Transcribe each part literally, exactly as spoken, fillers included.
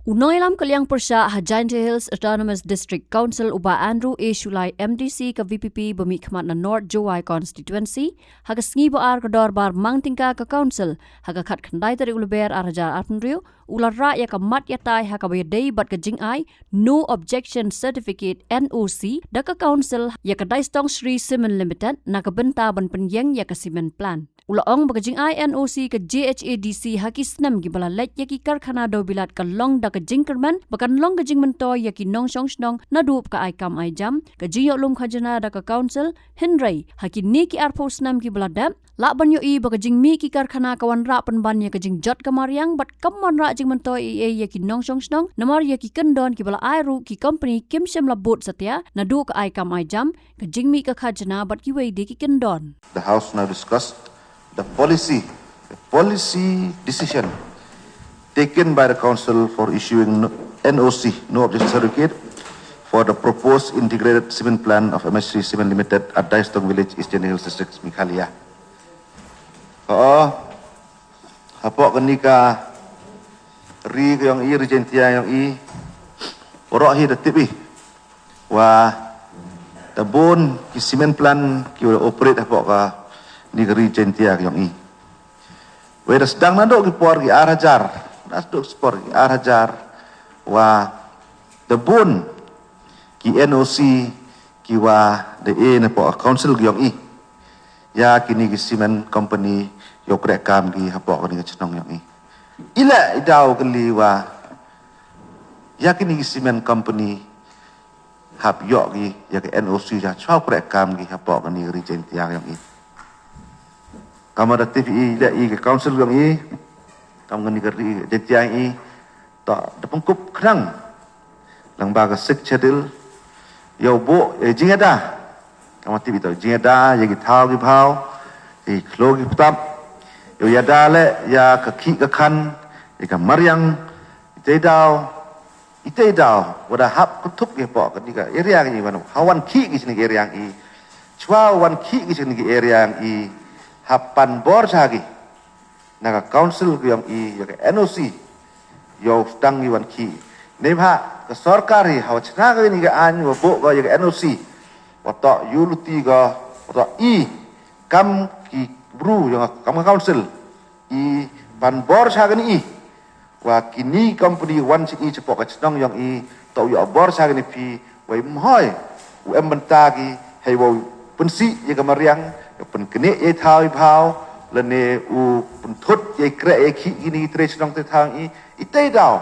U nongïalam ka liang pyrshah ha Jaintia Hills Autonomous District Council u Bah Andrew A Shullai, M D C ka V P P ba mihkhmat na North Jowai Constituency, ha ka sngi ba ar ka dorbar mang tyngka ka Council, ha ka khatkhyndai tarik u Lber ar hajar arphew hynriew, u la rah ïa ka mat ïatai ha kaba ïadei bad ka jingai No Objection Certificate, N O C, da ka Council ïa ka Daistong Shree Cement Limited na ka bynta ban pynïeng ïa ka cement plant. U la ong ba ka jingai N O C ka J H A D C ha ki snem kiba la leit ïa ki karkhana dewbilat ka long da ka jingkyrmen ba kan long ka jingmyntoi ïa ki nongshong shnong naduh ka ai kam ai jam, ka jingïoh lum khajna da ka Council, hynrei ha kine ki arphew snem kiba la dep, lah ban ïohi ba ka jingmih ki karkhana ka wanrah pynban ïa ka jingjot ka mariang bad kam wanrah jingmyntoi ei ei ïa ki nongshong shnong, namar ïa ki kyndon kiba la ai ruh ki company kim shym la bud satia naduh ka ai kam ai jam, ka jingmih ka khajna bad kiwei de ki kyndon. The House now discussed the policy, the policy decision taken by the Council for issuing no- N O C, no objection certificate, for the proposed integrated cement plant of M H three Cement Limited at Daistong Village, East Jaintia Hills District, Meghalaya. Ho, hapoh kane ka ri ka jong i, ri Jaintia jong i, baroh hi da tip i wa da bun ki cement plant kiwa da operate hapoh kane ka ri Jaintia ka jong i. Wei da sdang naduh ki por ki ar hajar, naduh ki por ki ar hajar, wa da bun ki N O C kiwa da e napoh Council ka jong i ïa kine ki cement company ïoh kreh kam ki hapoh kane ka chnong jong i. I leh i daw kylli wa ïa kine ki cement company hap ïoh ki ïa ka N O C ïa chwa kreh kam ki hapoh kane ka ri Jaintia jong i. Kam da tip i, leh i ka Council jong i, kam kane ka ri Jaintia jong i, to da pynkup khnang lang ba ka Sixth Schedule ïa u buh ïa jingïada. Kam da tip i, to jingïada ïa ki thaw ki bhaw, ïa ki khloo ki ptap, ïa u ïada leh ïa ka khih ka khan, ïa ka mariang, ïa i daw, ïa i daw wa da hap kynthup ki hapoh kane ka area ka jong i, wan ha wan khih ki jong i, area jong i, chwa wan khih ki jong i, area jong i, hap pan bor sha ki na ka Council ka jong i ïa ka N O C ïa u sdang ki wan khih. Neibhah ka sorkar hi hawa chna ka jong i ka aiñ wa buh ka ïa ka N O C, wa toh ïa u luti ka, wa toh i kam ki bru jong ka, kam ka Council, i pan bor sha kane i wa kine company wan sha i shapoh ka chnong jong i, to u ïoh bor sha kane phi, wei mhoi u em bynta ki hei wa u pynsih ïa ka mariang, ïa u pynknieh ïa i thaw i bhaw, lane u pynthut ïa i kreh ïa i khih kine ki trei chnong trei thaw jong i. Ite i daw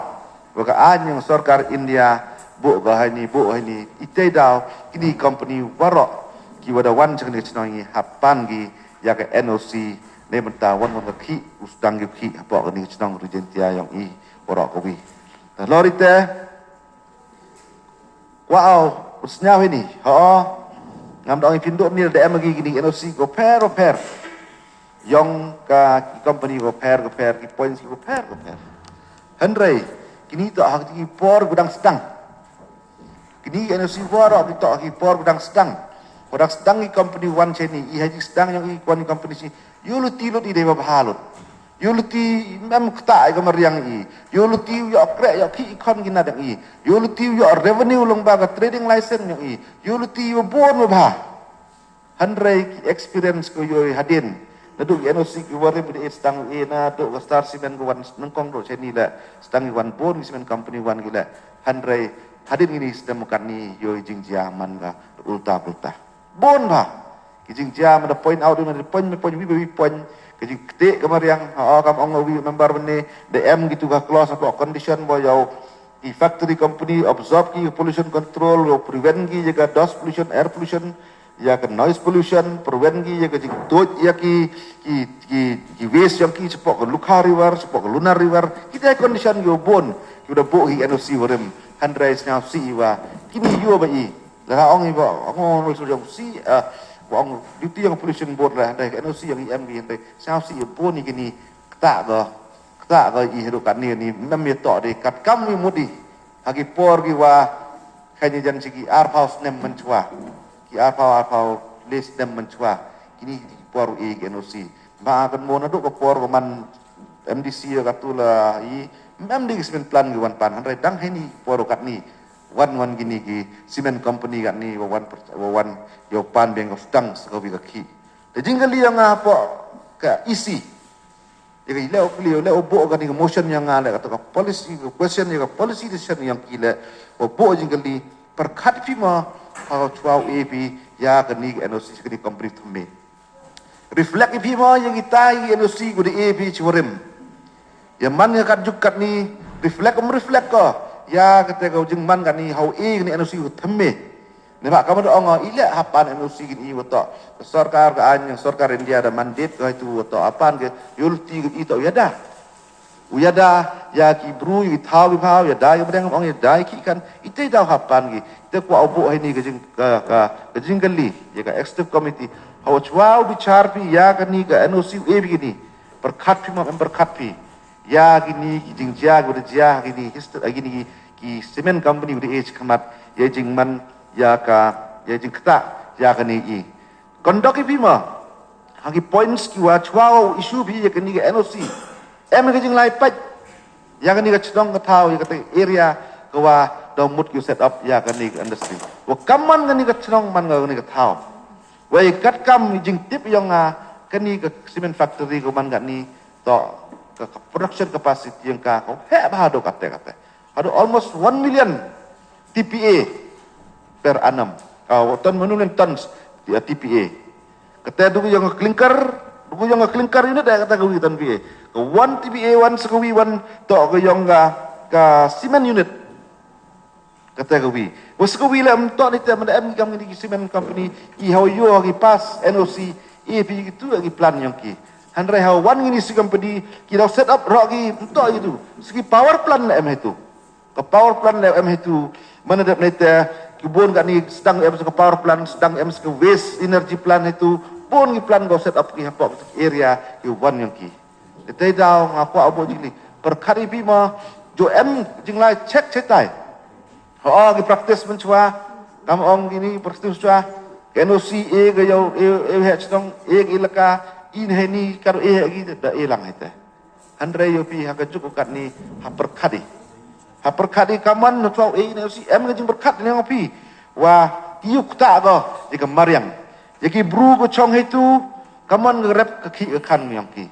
wa ka aiñ jong sorkar India buh ka ha ini, buh ha ini, ite i daw kine company waroh kiwa da wan sha kane ka chnong jong i hap pan ki ïa ka N O C neibynta wan wan ka khih, u sdang ki khih hapoh kane ka chnong ri Jaintia jong i waroh kawi. Te halor ite, kwah u pynsngew hi ini, ho, ngam da ong i pynduh ni, da em ki kine ki N O C kiwa pher wa pher, jong ka ki company kiwa pher wa pher, ki points kiwa pher wa pher. Hynrei kine to ha ki por kiwa dang sdang. Kine ki N O C waroh ki to ha ki por kiwa dang sdang. Kiwa dang sdang ki company wan sha ini, i ha jingsdang jong i wan ki company sha ini, ïa u luti lut i dei ba bha lut. Ïa u luti mem ktah ïa ka mariang i. Ïa u luti u ïoh kreh ïoh khih i khon ki na dang i. Ïa u luti u ïoh revenue lyngba ka trading license jong i. Ïa u luti u bun ba bha. Hynrei ki experience ko ïoh i hadien, naduh ki N O C kiwa rim, da sdang i naduh ka Star Cement ko wan nyngkong, duh sha ini leh sdang i wan bun ki cement company wan ki leh. Hynrei hadien kine ki snem katne ïoh i jingjia man ka ulta pulta. Bun bha ki jingjia, man da point out, man da point, man point, wi ba wi point, ka jingktieh ka mariang, ha, kam ong wi member mynne, da em kitu ka clause hapoh condition ba ïa u ki factory company absorb ki pollution control, ïa u prevent ki ïa ka dust pollution, air pollution, ïa ka noise pollution, prevent ki ïa ka jingtuid ïa ki, ki, ki, ki waste jong ki shapoh ka Lukha River, shapoh ka Lunar River, kita condition kiwa bun kiwa da buh ki N O C warim. Hynrei sngewsih i wa kine ïoh ba i, lada ong i ba ong ong ong ong si, ah, ba ong duty jong Pollution Board la, hynrei ka N O C jong i em ki, hynrei sngewsih i bun i kine ktah ka, ktah ka i haduh katne ni, mem ïa toh de, katkam i mut i ha ki por kiwa khajan sha ki arphew snem mynshuwa, ki arphew, arphew le snem mynshuwa, kine ki por i ki N O C. Ba kan mo naduh ka por ba man M D C ïa katu la i, mem dei ki cement plant ki wan pan, hynrei dang heini por katni wan wan kini ki cement company katni wa wan per- wa wan ïa pan biang ka sdang sa kawi ka khih. Te jingkylli ïa nga hapoh ka E C, ïa ka leh u kylli, leh u buh kani ka motion ïa nga leh kata ka policy, ka question ïa ka policy decision ïa ki leh, u buh jingkylli, pyrkhat phi mo ha ka chwa u A P ïa kani ka N O C kani company thymme. Reflect ïa phi mo ïa kita ïa ki N O C ki da A P chi warim. Ïa man ïa kat juk katni, reflect um reflect ko ïa kata ka jingman katni ha u A kani N O C u thymme. Neibhah ka mut ong i leh hapan N O C kini wa toh ka sorkar ka aiñ, sorkar India da mandate ka itu wa toh hapan ka yulti ka ito ïada. U ïada ïa ki bru, ïa ki thaw ki phaw, ïada ïa ki bdeng, ong ïada ïa ki kan, ite daw hapan ki. Te kwah u buh heini ka jing ka ka ka jingkylli ïa ka executive committee. Hawa chwa u bichar phi ïa kani ka N O C u A P kini. Pyrkhat phi mo em pyrkhat phi ïa kini ki jingjia ki bada jia kini history kini ki, ki cement company bada age khmat ïa jingman ïa ka ïa jingkta ïa kani i. Kondok i phi mo ha ki points ki wa chwa u issue phi ïa kani ka N O C. Em ka jinglai pait ïa kani ka chnong ka thaw ïa kata area ka wa da mut ki set up ïa kani ka industry. Wa kam man kani ka chnong man kani ka thaw. Wei katkam jingtip ïong nga kani ka cement factory ka man kani to ka, ka production capacity ïong ka ka heh bha do kate kate. Haduh almost one million T P A per annum. Ka ton million tons T P A. Kata duh ïong clinker, duh ïong clinker unit eh kata ka wi ton P A. Ka one T P A one sa ka wi one to ka ïong ka, ka cement unit. Kata ka wi. Wa sa ka wi la em to ni te man em kam ni ki cement company i hawa ïoh ki pass N O C i pi ki tu ki plan ïong ki. Hynrei hawa wan ni si company ki daw set up roh ki to itu. Sa ki power plant la em itu. Ka power plant la em hitu. Mana dep nete ki bun kani sdang em sa ka power plant, sdang em sa ka waste energy plant hitu. Bun ki plant ko set up ki hapoh area ki wan ïong ki. Te daw nga kwah u buh jingkylli. Pyrkhat i phi mo jong em jinglai check chetai. Ho ki practice mynchwa. Kam ong kini practice chwa. Ka N O C e ka ïoh e e heh chnong e ka ilaka in heini kar e heh ki da e lang hete. Hynrei ïoh phi ha ka juk u katni ha pyrkhat i. Ha pyrkhat i kaman na chwa e na si em ka jingpyrkhat ne ïoh phi. Wa ki ïoh kta ko ïa ka mariang. Ïa ki bru ko chong hitu kaman ka rep ka khih ka khan ïong ki.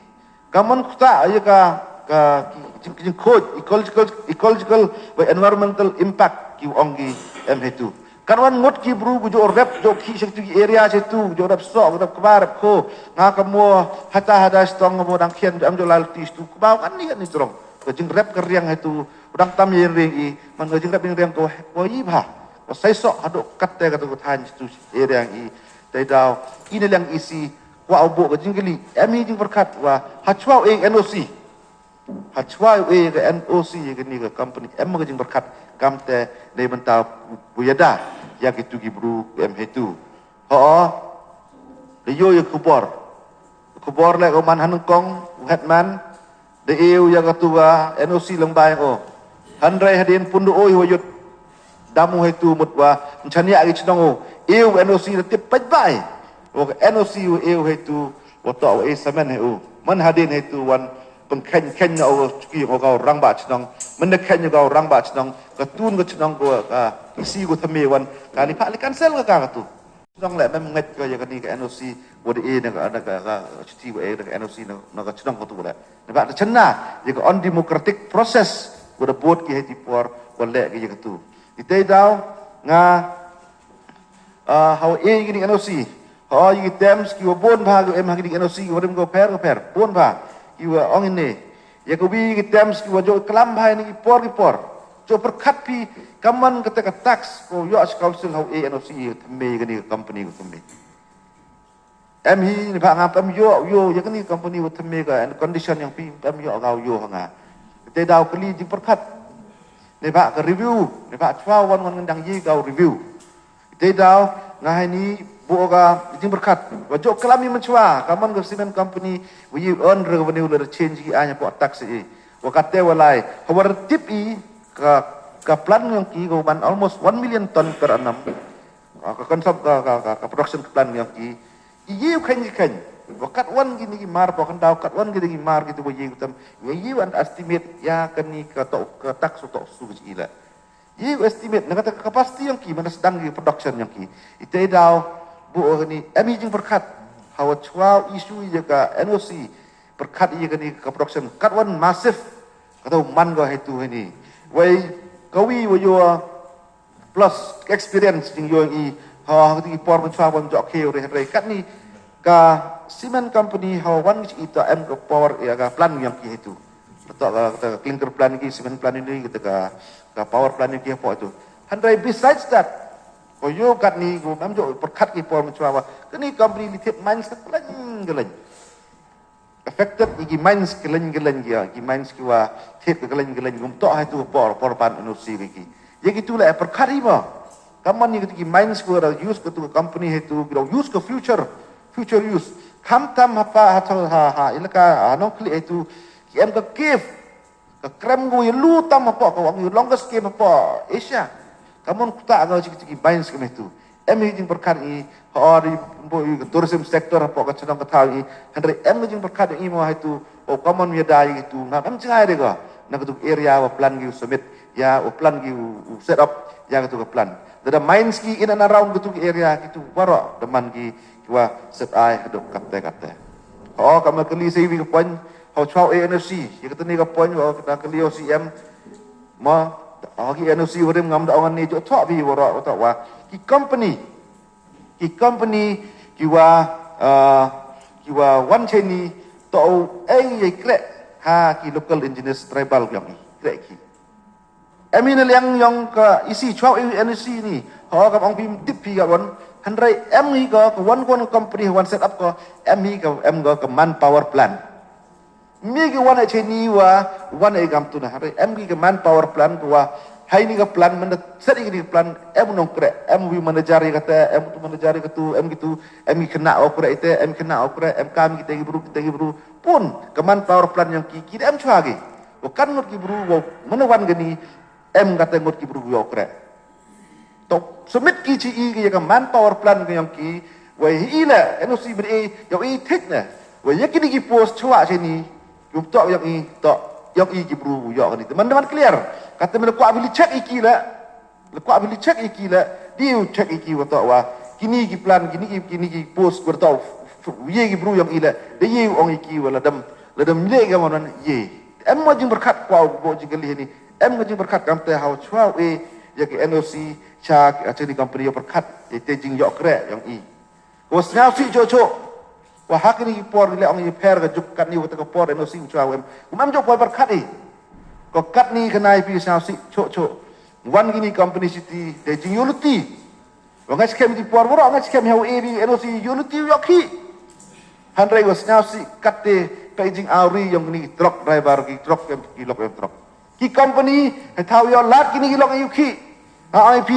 Kaman kta ïa ka ka ki jing- jingkhoj ecological ecological wa environmental impact ki ong ki em hitu. Kan wan ngut ki bru ku jooh rep jooh khih sha kitu ki area sha kitu jooh rep soh rep kba rep kho. Nga ka mo hata hada stong mo dang khian am jooh lal ti stu kba kan ni kan ni trong. Ka jingrep ka riang hitu dang tam ïa riang i man ka jingrep ïa riang ko ko i bha. Ko sai soh haduh kat te ka tu ka than stu area i te daw i ne liang i si kwah u buh ka jingkylli em i jingpyrkhat wa ha chwa u e N O C. Ha chwa u e ka N O C ïa kani ka company em ka jingpyrkhat kam te dei mynta u ïada ïa kitu ki bru em hitu. Ho da ïoh ïa khubor. Khubor le ko man ha Nyngkong u headman da ïoh ïa katu ka N O C lang bai ko. Hynrei hadien pun da oi wa yut dam u hitu mut wa nchania ki chnong u ïoh N O C da tip pait bai. Wa ka N O C u ïoh hitu wa to wa e samen hi u man hadien hitu wan pengkhen khen na u chuki u gau rang ba chnong. Mende khen u gau rang ba chnong ka tun ka chnong ko ka isi ko thame wan ka ni pha li cancel ka ka tu. Chnong le mem nget ko ïa ka ni ka N O C wa da e na ka na ka ka chuti wa e na ka N O C na na ka chnong ko tu le. Ni ba da chenna ïa ka undemocratic process wa da bot ki heti por wa le ki ïa ka tu. Ite daw nga Ah, hawa e ïa kini N O C. Hawa ïa ki terms ki wa bun bha ki em ha kini N O C ki wa rim ko pher ko pher. Bun bha ki wa ong ine. Ïa ka wi ïa ki terms ki wa jooh klam bha ïa ni ki por ki por. Jooh pyrkhat phi kaman kata ka tax ko ïoh as council hawa e N O C thymme ïa kani ka company ko thymme. Em hi ni ba ngam pem ïoh ïoh ïa kani company wa thymme ka and condition yang pi pem ïoh ga ïoh nga. Te daw kali jingpyrkhat. Ni ba ka review, ni ba chwa wan wan ngendang yi ga review. Te daw nga hai ni bu ga jingpyrkhat. Wa jok kalam i menchwa, ka mon ka cement company, wa yi earn revenue le change ki anya po tax i. Wa kate wa lai, ha wa tip i ka ka plan yang ki ko ban almost one million ton per annum. Ah, ka konsum ka ka ka, ka production ka plan ïong ki. I ïu khein ki khein. Wa kat wan kini ki mar, wa kan daw kat wan kini ki mar ki tu wa ye u tam. Wa ye wan estimate ya kani ka to ka tax to su ji la. Ye estimate na kata ka capacity yong ki, mana sedang ki production yong ki. Ite daw bu kani em i jing perkat. Hawa chwa issue ya ka N O C perkat ya kani ka production kat wan massive. Kata man go hetu hani. Wai kawi wa yo plus experience jing yo i ha ha ki por man chwa wan jok ke re re kat ni ka cement company ha wan ki ita em ka power ya ka plant yong ki hetu. Kata ka, kata ka clinker plant ki, cement plant ini, kata ka, ka power plant ki hapo tu. Hynrei besides that, ko yo kat ni ko mam jo perkat ki por man chwa wa kani company li thied mines ka leng ka leng. Affected i ki mines ki leng ki leng ya, ki mines ki wa thied ka leng ki leng, gum to hai tu por, por pan N O C ki. Ya ki tu la perkat i ma. Kaman ni ki mines ko ra use ko tu company hai tu, ki use ko future, future use. Kam tam hapa ha ha ha ilaka ha nong kli hai tu ki em ka cave. Ka krem go ya lu tam hapo ka wang ya longest cave hapo Asia. Kaman kuta ga chiki chiki mines ki metu. Em hi jing perkat i ha ri bo i ka tourism sector hapo ka chnong ka thaw i. Hynrei em hi jing perkat i mo hai tu o kaman ya dai i tu na em chngai de ga. Na ka tu area wa plan ki u submit ya o plan ki u set up ya ka tu ka plan. Da mines ki in and around ka tu area ki tu waro da man ki ki wa set ai ka tu kapte kapte. O kaman kali sei wi ka point. Hau chwa A N O C, ya kata ni ka point wa kata ka liu C M. Ma, ha ki N O C warim ngam da ong ni jo thok bi wara wa ki company. Ki company ki wa ah, ki wa wan cheni to ai ai kre ha ki local indigenous tribal yang kre ki. Em hi na liang yong ka isi chwa i N O C ni. Ho ka ong phim tip phi ka wan. Hynrei em hi ka ka wan kon company wan set up ka em hi ka em ka ka manpower plan. Mi ki wan ai cheni wa wan ai gam tu na. Hynrei em ki ka manpower plan tu wa hai ni ka plan men da set i ni ka plan em nong kre em wi manager i kata em tu manager i katu em ki tu em ki kena o kre ite em kena o kre em kam ki te ki bru ki te ki bru pun ka manpower plan yong ki ki em chwa ki. Wa kan ngut ki bru wa men wan gani em kata ngut ki bru yo kre. To submit ki chi i ki ya ka manpower plan ki yong ki wa hi i la N O C bri e yong i thik na wa ya ki ni ki post chwa cheni yong to yong i to yong i ki bru yo kani. Teman teman clear. Kata men kwa bili check i ki la le kwa bili check i ki la di u check i ki wa to wa kini ki plan kini ki kini ki post wa to ye ki bru yong i la de ye ong i ki wa la dam la dam le ga man ye. Em mo jing berkat kwa bo jing kali ni. Em mo jing berkat kam te hau chwa e ya ki N O C cha ki achini company yo berkat e te jing yo kre yong i. Ko sngau si cho cho. Wa hak ni ki por ni le ong i per ka juk kat ni wa ta ka por N O C chwa em. Kum em jo ko berkat i. Ko kat ni ka nai pi sngau si cho cho. Wan kini company city de jing yo luti. Wa ngai skem di por wara ngai skem hau A B N O C unity yok hi. Hynrei wa sngau si kat te pa jing auri yong ni truck driver ki truck em ki lok em truck. Ki company he thau yo lat kini ki lok yok hi. Ha I P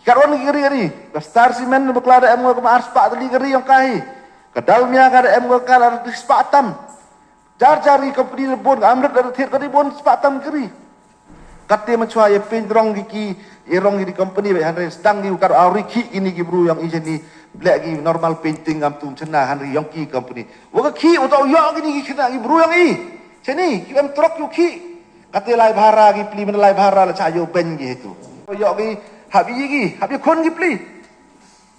kat wan ki ri ri. Ka Star Cement ba kla da em ngo ka ar spa li ka ri yong kai. Ka Dalmia ka da em ngo ka ar spa tam. Jar jar i company ri bun amrit da thir ka ri bun spa tam kri. Kat te machwa ye pin rong ki ki ye rong ki company be hynrei stang ki kar auri ki ini ki bru yong i jeni black ki normal painting am tum chena hynrei yong ki company. Wa ka ki u to yo ki ni ki chena ki bru yong i. Cheni ki em truck yu ki. Kat te lai bhara ki pli men lai bhara la cha yo ben ki hetu. Yo ki hab i ki hab i khon ki pli.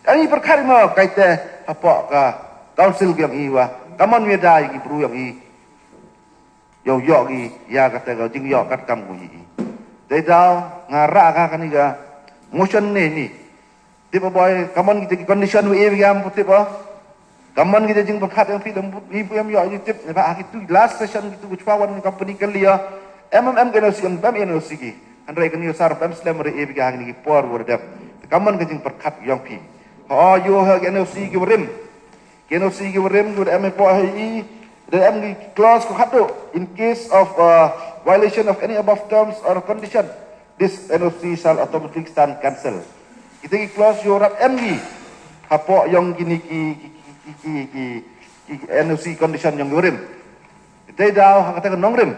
Ani perkara ma kaite hapoh ka council yang iwa. Kaman weda ki bru yang i. Yow yoh ki ya kata ka jing yoh kat kam ku i. Dei daw nga ra ka kani ka motion ne ni. Tip boy kaman kita ki condition wi e wi am tip ba. Kaman kita jing perkara yang fit dan i pu yang yoh ni tip ne ba ki tu last session ki tu chwa wan company ka lia. M M M ke no si M M no si ki. Hynrei kani sar pem slem re e wi ka ni ki por wor dep. Kaman ka jing perkara yang pi. Ha yo ha ke no si ki rim. Ke no si ki rim ki em po ha i. Dei em ki clause ko khatu in case of uh, violation of any above terms or condition, this N O C shall automatically stand cancelled. Kita ki clause yo rap em ki hapo yong kini ki ki ki ki ki ki N O C condition yong rim. Kita daw ha kata ka nong rim.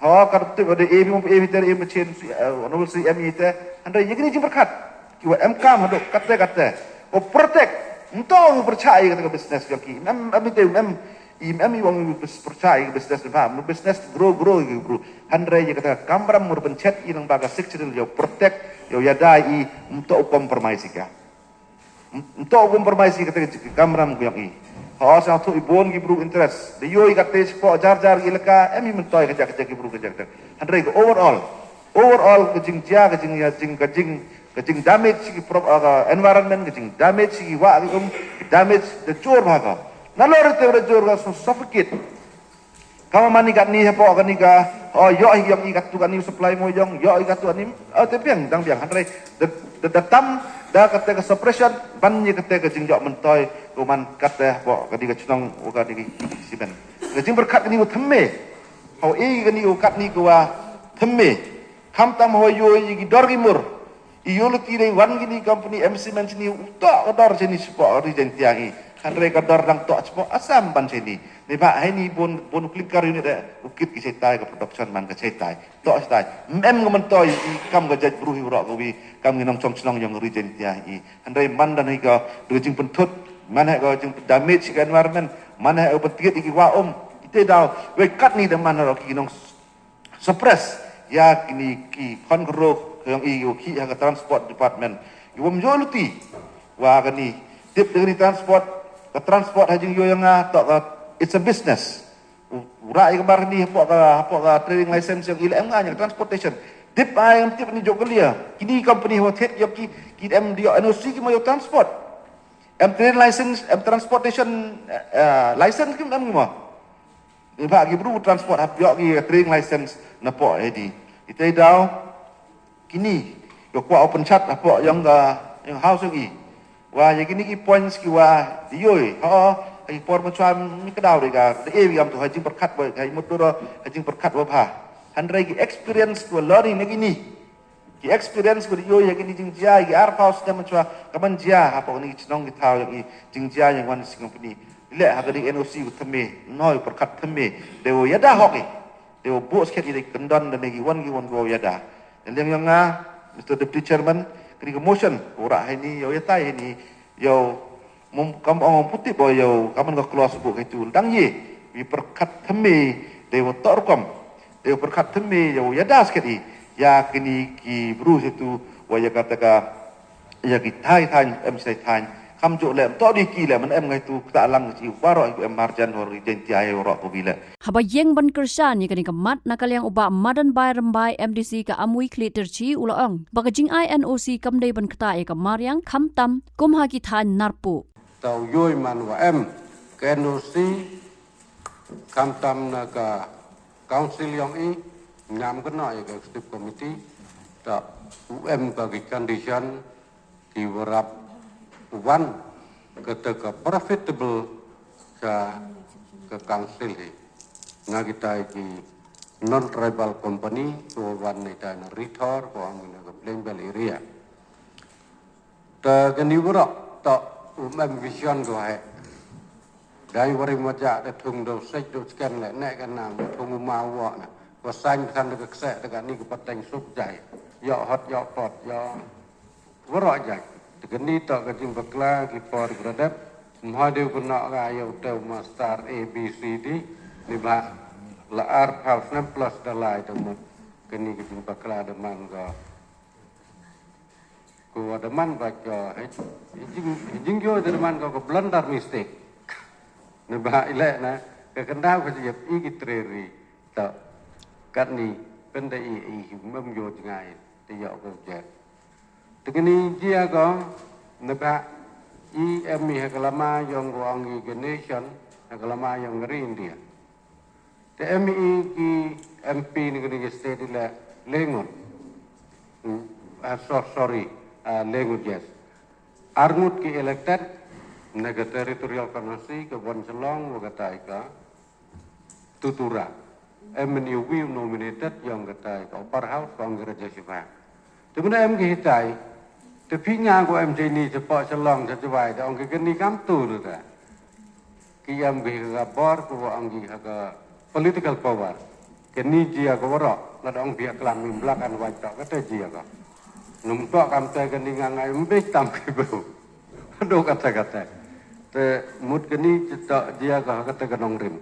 Ha ka tip ada A B mo A B ter A B chen si honorable si M ite. Hynrei ye kini jing perkara. Ki wa em kam hadu kata kata. O protect Mynta u pyrchah ïa kata ka business jong ki. Em em ite em em i wan u pyrchah ïa ka business ba. Business grow grow ïa ki bru. Hynrei ïa kata ka kamram mur pynchet ïa nang ba ka sixth schedule ïa protect ïa ïada i mynta u compromise ïa ka. Mynta u compromise ïa kata ka kamram jong i. Ha sa tu i bun ki bru interest. De ïoh ïa kata spot jar jar ïa ka em i mynta ïa ka jak jak ki bru ka jak. Hynrei ka overall overall ka jingjia ka jing ka jing ka jing damage ki prop ka environment ka jing damage ki wa ki um ki damage de jur ba ka na lor te de jur ka suffocate kama mani kat ni hapo ka ni ka oh yo hi yong i kat tu kat ni supply mo yong yo i kat tu kat ni oh te biang dang biang hynrei de de tam da kata ka suppression ban ni kata ka jing jok mentoi ko man kata hapo ka ni ka chnong ka ni ki simen ka jing berkat ka ni u themme hau i ka ni u kat ni ko wa themme Khamtam hoi ïoh ïa ki dor ki mur. Ïoh lati dei wan kini company M C man sini uta ka dor sini spo ri jen tiang i. Hynrei ka dor dang tok spo Assam ban sini. Ni ba hai ni bun bun clinker unit de ukit ki setai ka production man ka setai. Tok setai. Em ka mentoi i kam ka jait bru hi urok ka wi kam ngi nong chong chnong yong ri jen tiang i. Hynrei man dan hi ka dei jing pentut man hai ka jing damage ka environment man hai ka pentit ki wa um. Ite daw wei kat ni de man ro ki nong suppress ïa kini ki khon kro yong i u ki ha ka transport department i wam yo luti wa kani tip de kani transport ka transport ha jing yo yong nga to ka it's a business ura i ka mar ni hapo ka hapo ka trading license yong i le em nga nya transportation tip ai tip ni jok lia kini company ho thet yo ki ki em dio N O C ki mo yo transport em trading license em transportation license ki em mo Ni ba ki bru transport hap yok ki trading license na po edi. Ite daw kini yo kwa open chat hapo yong ka yong house yong i. Wa ya kini ki points ki wa yoi ha ki por ma chwa mi ka daw de ka de e wi am tu ha jing perkat boy ka imut duro ha jing perkat wa pha. Hynrei ki experience ki wa learning na kini. Ki experience ba dei ïa kini jingjia ïa ki arphew snem mynchwa ka man jia ha pok ni chnong ki thaw ïa ki jingjia ïa wan sing company le ha kani N O C u thymme noi perkat thymme de u ïada hok i de u bu sket i de kendon de ki wan ki wan u ïada. Liang ïa nga Mister Deputy Chairman kani ka motion u rah hai ni ïa ïa tai hai ni ïa Mum kam ong putih bo ïa ka man ka clause bu kaitu dang ye wi perkat thymme de wa tor kom de wa perkat thymme ïa wa ïada sket i ïa kini ki bru situ wa ïa kata ka ïa ki thai thaiñ em sai thaiñ kam juk lem to di ki lem em ngai tu kata lang ki baro em marjan wa ri jen ti ai ro ko bi le. Haba ïeng ban kyrshan ïa kane ka mat na ka liang u Bah Madanbai Rymbai M D C ka Amwi Khlieh Tyrchi u la ong ba ka jingai N O C kam dei ban ktah ïa ka mariang khamtam kum ha ki thaiñ Narpuh. Ta u ïoh man wa em ka N O C khamtam na ka council yong i ñiam ka noh ïa ka executive committee ta u em ka ki condition ki warap wan kata ka profitable ka ka council hi na kita ki non tribal company ko wan na ita na rithor ko ang na ka plain belt area ta ka ni warap ta um em vision ko hai dai wari maja da thung do sek do sken le ne ka nang da thung ma wa na ko sain kan da ka kse da ka ni ko pateng suk jai yo hot yo pot yo Wara jai. Te kani to ka jingbakla ki por ki radep. Mha deu kena ka ayo teu master A B C D ni ba la ar phaw snem plus da lai te mut kani ka jingbakla da man ka. Ko da man ba ka he jing he jing yo da man ka ko blunder mistake. Ni ba ile na ka kendau ka jep i ki treri to kat ni pende i i mem yo jingai te yo ko jet. Te kini jia ko neba i em i ha ka lama yong ko ang i ka nation ha ka lama yong ka ri India. Te em i ki M P ni kini ki state i le lengut. Hmm, ah, so, sorry, ah, lengut yes. Arngut ki elected na ka territorial constituency ka Bon Chalong wa ka tai ka Tutura. Em ni wi nominated yong kata ka upper house kong ka Rajya Sabha. Te mena em ki hitai. Te phi nga ko em jai ni cepa selong sa jawai da ong ki keni kam tu tu ta. Ki em ki ka bor ko ong ki ha ka political power. Keni jia ko waro la da ong phi klam mi black and white ta kata jia ko. Num to kam te keni nga ngai mbek tam ki bu. Do kata kata. Te mut kani te toh jia ka ha kata ka nongrim.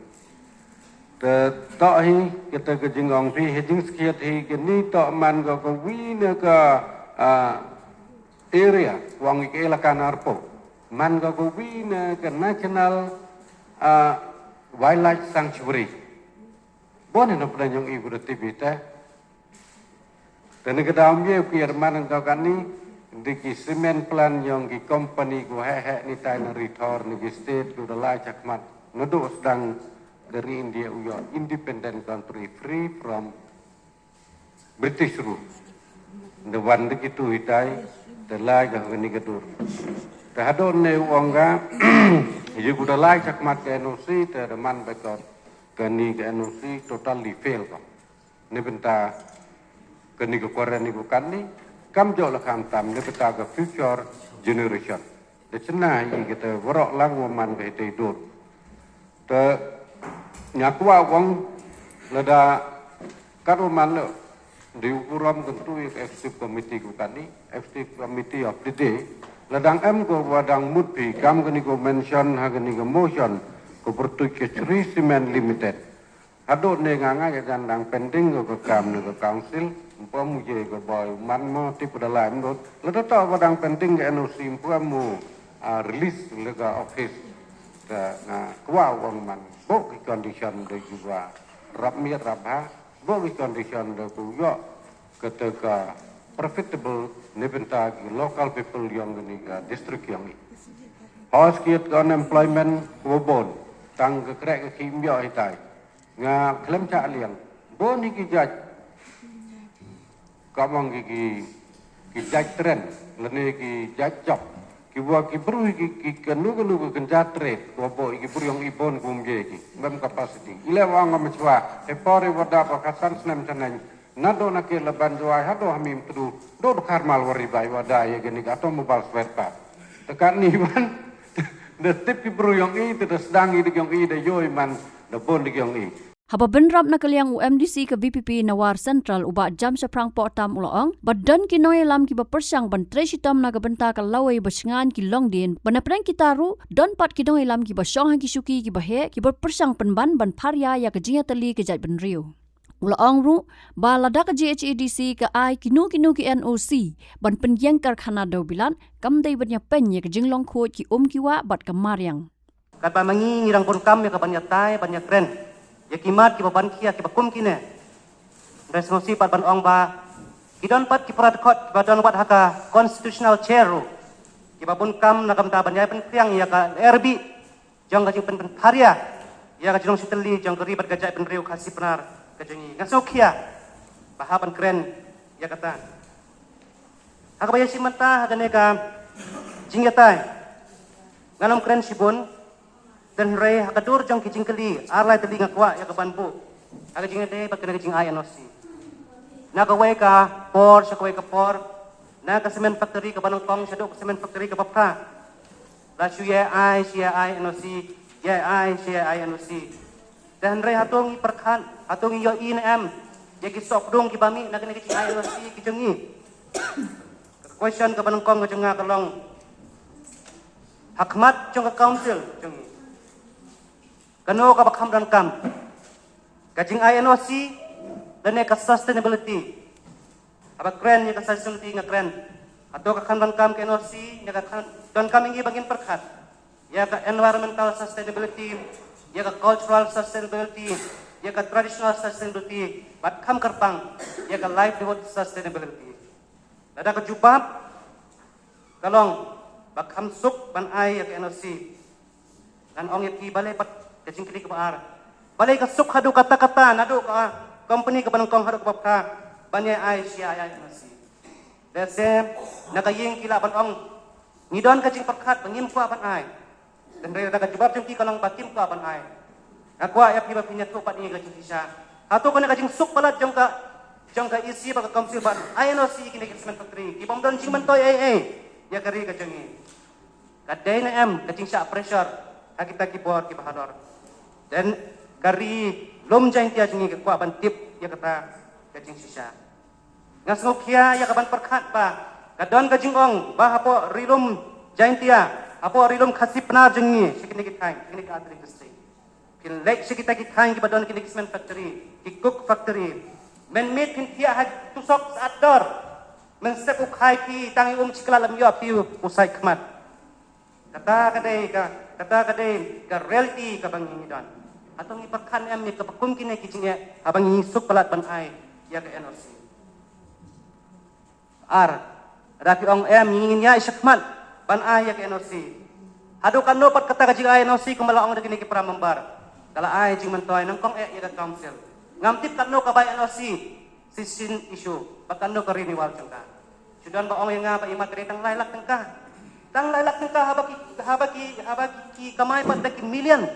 Te toh hi kata ka jingong phi ha jingskhiat hi kani toh man ka kawi na ka, ah, area, wang ka elaka narpo. Man ka kawi na ka National, ah, Wildlife Sanctuary. Bun na pdeng yong i buda T V te. Te ni ka daw mye u kier man ka kani, di ki cement plant yong ki company ku heh heh ni tai na ri thor ni ki state ku da lai chakmat. Nadu sdang ka ri India u yo independent country free from British rule. Da wan di kitu hitai, da lai ka kani ka dur. Te hadu ne u ong ka, yu ku da lai chakmat ka N O C, te da man ba ka kani ka N O C totally fail ka. Ni bynta kani ka kwaren ni ka kani, kam jok la kham tam, ni bynta ka future generation. Da chna i kata warok lang wa man ka hitei dot. Te nya kwah wang lada kat wa man le di u burom kyntu i ka executive committee ku kani, executive committee of the day. Ladang em ko wadang mut phi kam kani ko mention ha kani ka motion ko bertuj ke Sri Cement Limited. Hadok ne nga nga ya jan dang pending ko ka kam ne ka council, mpo mu je ko boy man mo tip da lai mdot. Lada to ko dang pending ka N O C mpo mu, ah, release le ka office. Ka nga kwah wang man. Bo ki condition de juga rap miet rap ha. Bo ki condition de ku yo kata ka profitable ne bynta ki local people yong ni ka district yong i. Hos kiet ka unemployment ko bon. Tang ka krek ka kim yo hitai. Nga khlem cha liang. Bo ni ki judge. Ka mong ki, ki, ki judge trend. Lane ki judge job. Ki wa ki bru ki, ki kanu kanu ki kenja trade. Ko bo ki bru yong i bon kum je ki. Mem capacity. Ile wa nga machwa. He pori wa da ba kasan snem chaneng. Na do na ke laban jwai hado hamim tdu. Do do karmal wari bai wa da ya gani ka automobile spare part. Tekan ni man. Da tip ki bru yong i, te da sdang i de yong i, da yoi man, da bon de yong i. Haba bynrap na ka liang u M D C ka V P P Nawar Central u Bah Jamshaphrang Pohtam u la ong ba don ki nongïalam kiba pyrshang ban trei shitom na ka bynta ka lawei ba shngain ki longdien, ba na pdeng kita ruh don pat ki nongïalam kiba shong ha ki shuki kiba heh kiba pyrshang pynban ban pharia ïa ka jingïatylli ka jaitbynriew. U la ong ruh ba lada ka G H A D C ka ai kino kino ki N O C ban pynïeng karkhana dewbilat, kam dei ban ïapeiñ ïa ka jinglong khuid ki um ki wah bad ka mariang. Katba ma ngi ngi dang bun kam ïa ka ban ïatai ban ïakren ïa ki mat kiba ban khia kiba kum kine. Hynrei sngewsih pat ban ong ba ki don pat ki para dkhot kiba don wat ha ka constitutional chair ruh kiba bun kam na ka bynta ban ïai pynkhreh ïa ka R B jong ka jingpynpynpharia ïa ka jinglong shitylli jong ka ri bad ka jaitbynriew Khasi Pnar ka jong ngi. Nga sngewkhia ba hap ban kren ïa kata. Ha kaba ïa shim mynta ha kane ka jingïatai ngan ym kren shibun. Hynrei ha ka dur jong ki jingkylli ar lai tylli nga kwah ïa ka ban buh ha ka jingïadei bad kane ka jingai N O C. Na kawei ka por sha kawei ka por, na ka cement factory kaba nyngkong shaduh ka cement factory kaba phra. La shu ïa ai, shu ïa ai N O C, ïa ai, shu ïa ai N O C. Te hynrei hato ngi pyrkhat, hato ngi ïohi ne em ïa ki sohpdung kiba mih na kane ka jingai N O C ki jong ngi. Ka question kaba nyngkong ka jong nga ka long, ha khmat jong ka council jong ngi, kano kaba kham donkam, ka jingai N O C lane ka sustainability? Haba kren ïa ka sustainability nga kren, hato ka kham donkam ka N O C, ïa ka kham donkam ïa ngi ba ngin pyrkhat ïa ka environmental sustainability, ïa ka cultural sustainability, ïa ka traditional sustainability, bad kham kyrpang ïa ka livelihood sustainability. Lada ka jubab ka long ba kham suk ban ai ïa ka N O C, ngan ong ïa phi balei pat ka jingkylli kaba ar. Balei ka suk haduh katta katta naduh ka company kaba nyngkong haduh kaba phra ban ïa ai sha ïa N O C. Lehse na ka ïing ki lah ban ong ngi don ka jingpyrkhat ba ngim kwah ban ai. Hynrei lada ka jubab jong ki ka long ba kim kwah ban ai, nga kwah ïa phi ba phin ïathuh pat ïa ngi ka jingshisha. Hato kane ka jingsuk palat jong ka, jong ka E C bad ka council ban ai N O C ïa kine ki cement factory kibym don jingmyntoi ei ei ïa ka ri ka jong ngi? Ka dei ne em ka jingshah pressure ha kita ki bor kiba halor? Te ka ri lum Jaintia jong ngi ka kwah ban tip ïa kata ka jingshisha. Nga sngewkhia ïa ka ban pyrkhat ba ka don ka jingong ba hapoh ri lum Jaintia Hapoh ri lum Khasi Pnar jong ngi, sha kine ki thaiñ, kine ki artylli district. Phin leit sha kita ki thaiñ kiba don kine ki cement factory, ki coke factory. Mynmiet phin thiah ha tusok sat dor. Mynsep u khai phi tang ïa um shi klat lam ïoh phi u sait khmat. Kata ka dei ka, kata ka dei ka reality kaba ngi don. Hato ngi pyrkhat em ïa kaba kum kine ki jingeh haba ngi suk palat ban ai ïa ka N O C. Ar, lada phi ong em, ngi ngin ïaid shakhmat ban ai ïa ka N O C. Haduh katno pat kata ka jingai N O C kumba la ong da kine ki para member, ka la ai jingmyntoi nyngkong eh ïa ka council. Ngam tip katno ka bai N O C, cessation issue, bad katno ka renewal jong ka. Shu don ba ong ïa nga ba i mat ka dei tang lai lak tyngka. Tang lai lak tyngka, haba ki, haba ki, haba ki, ki kamai pat da ki million.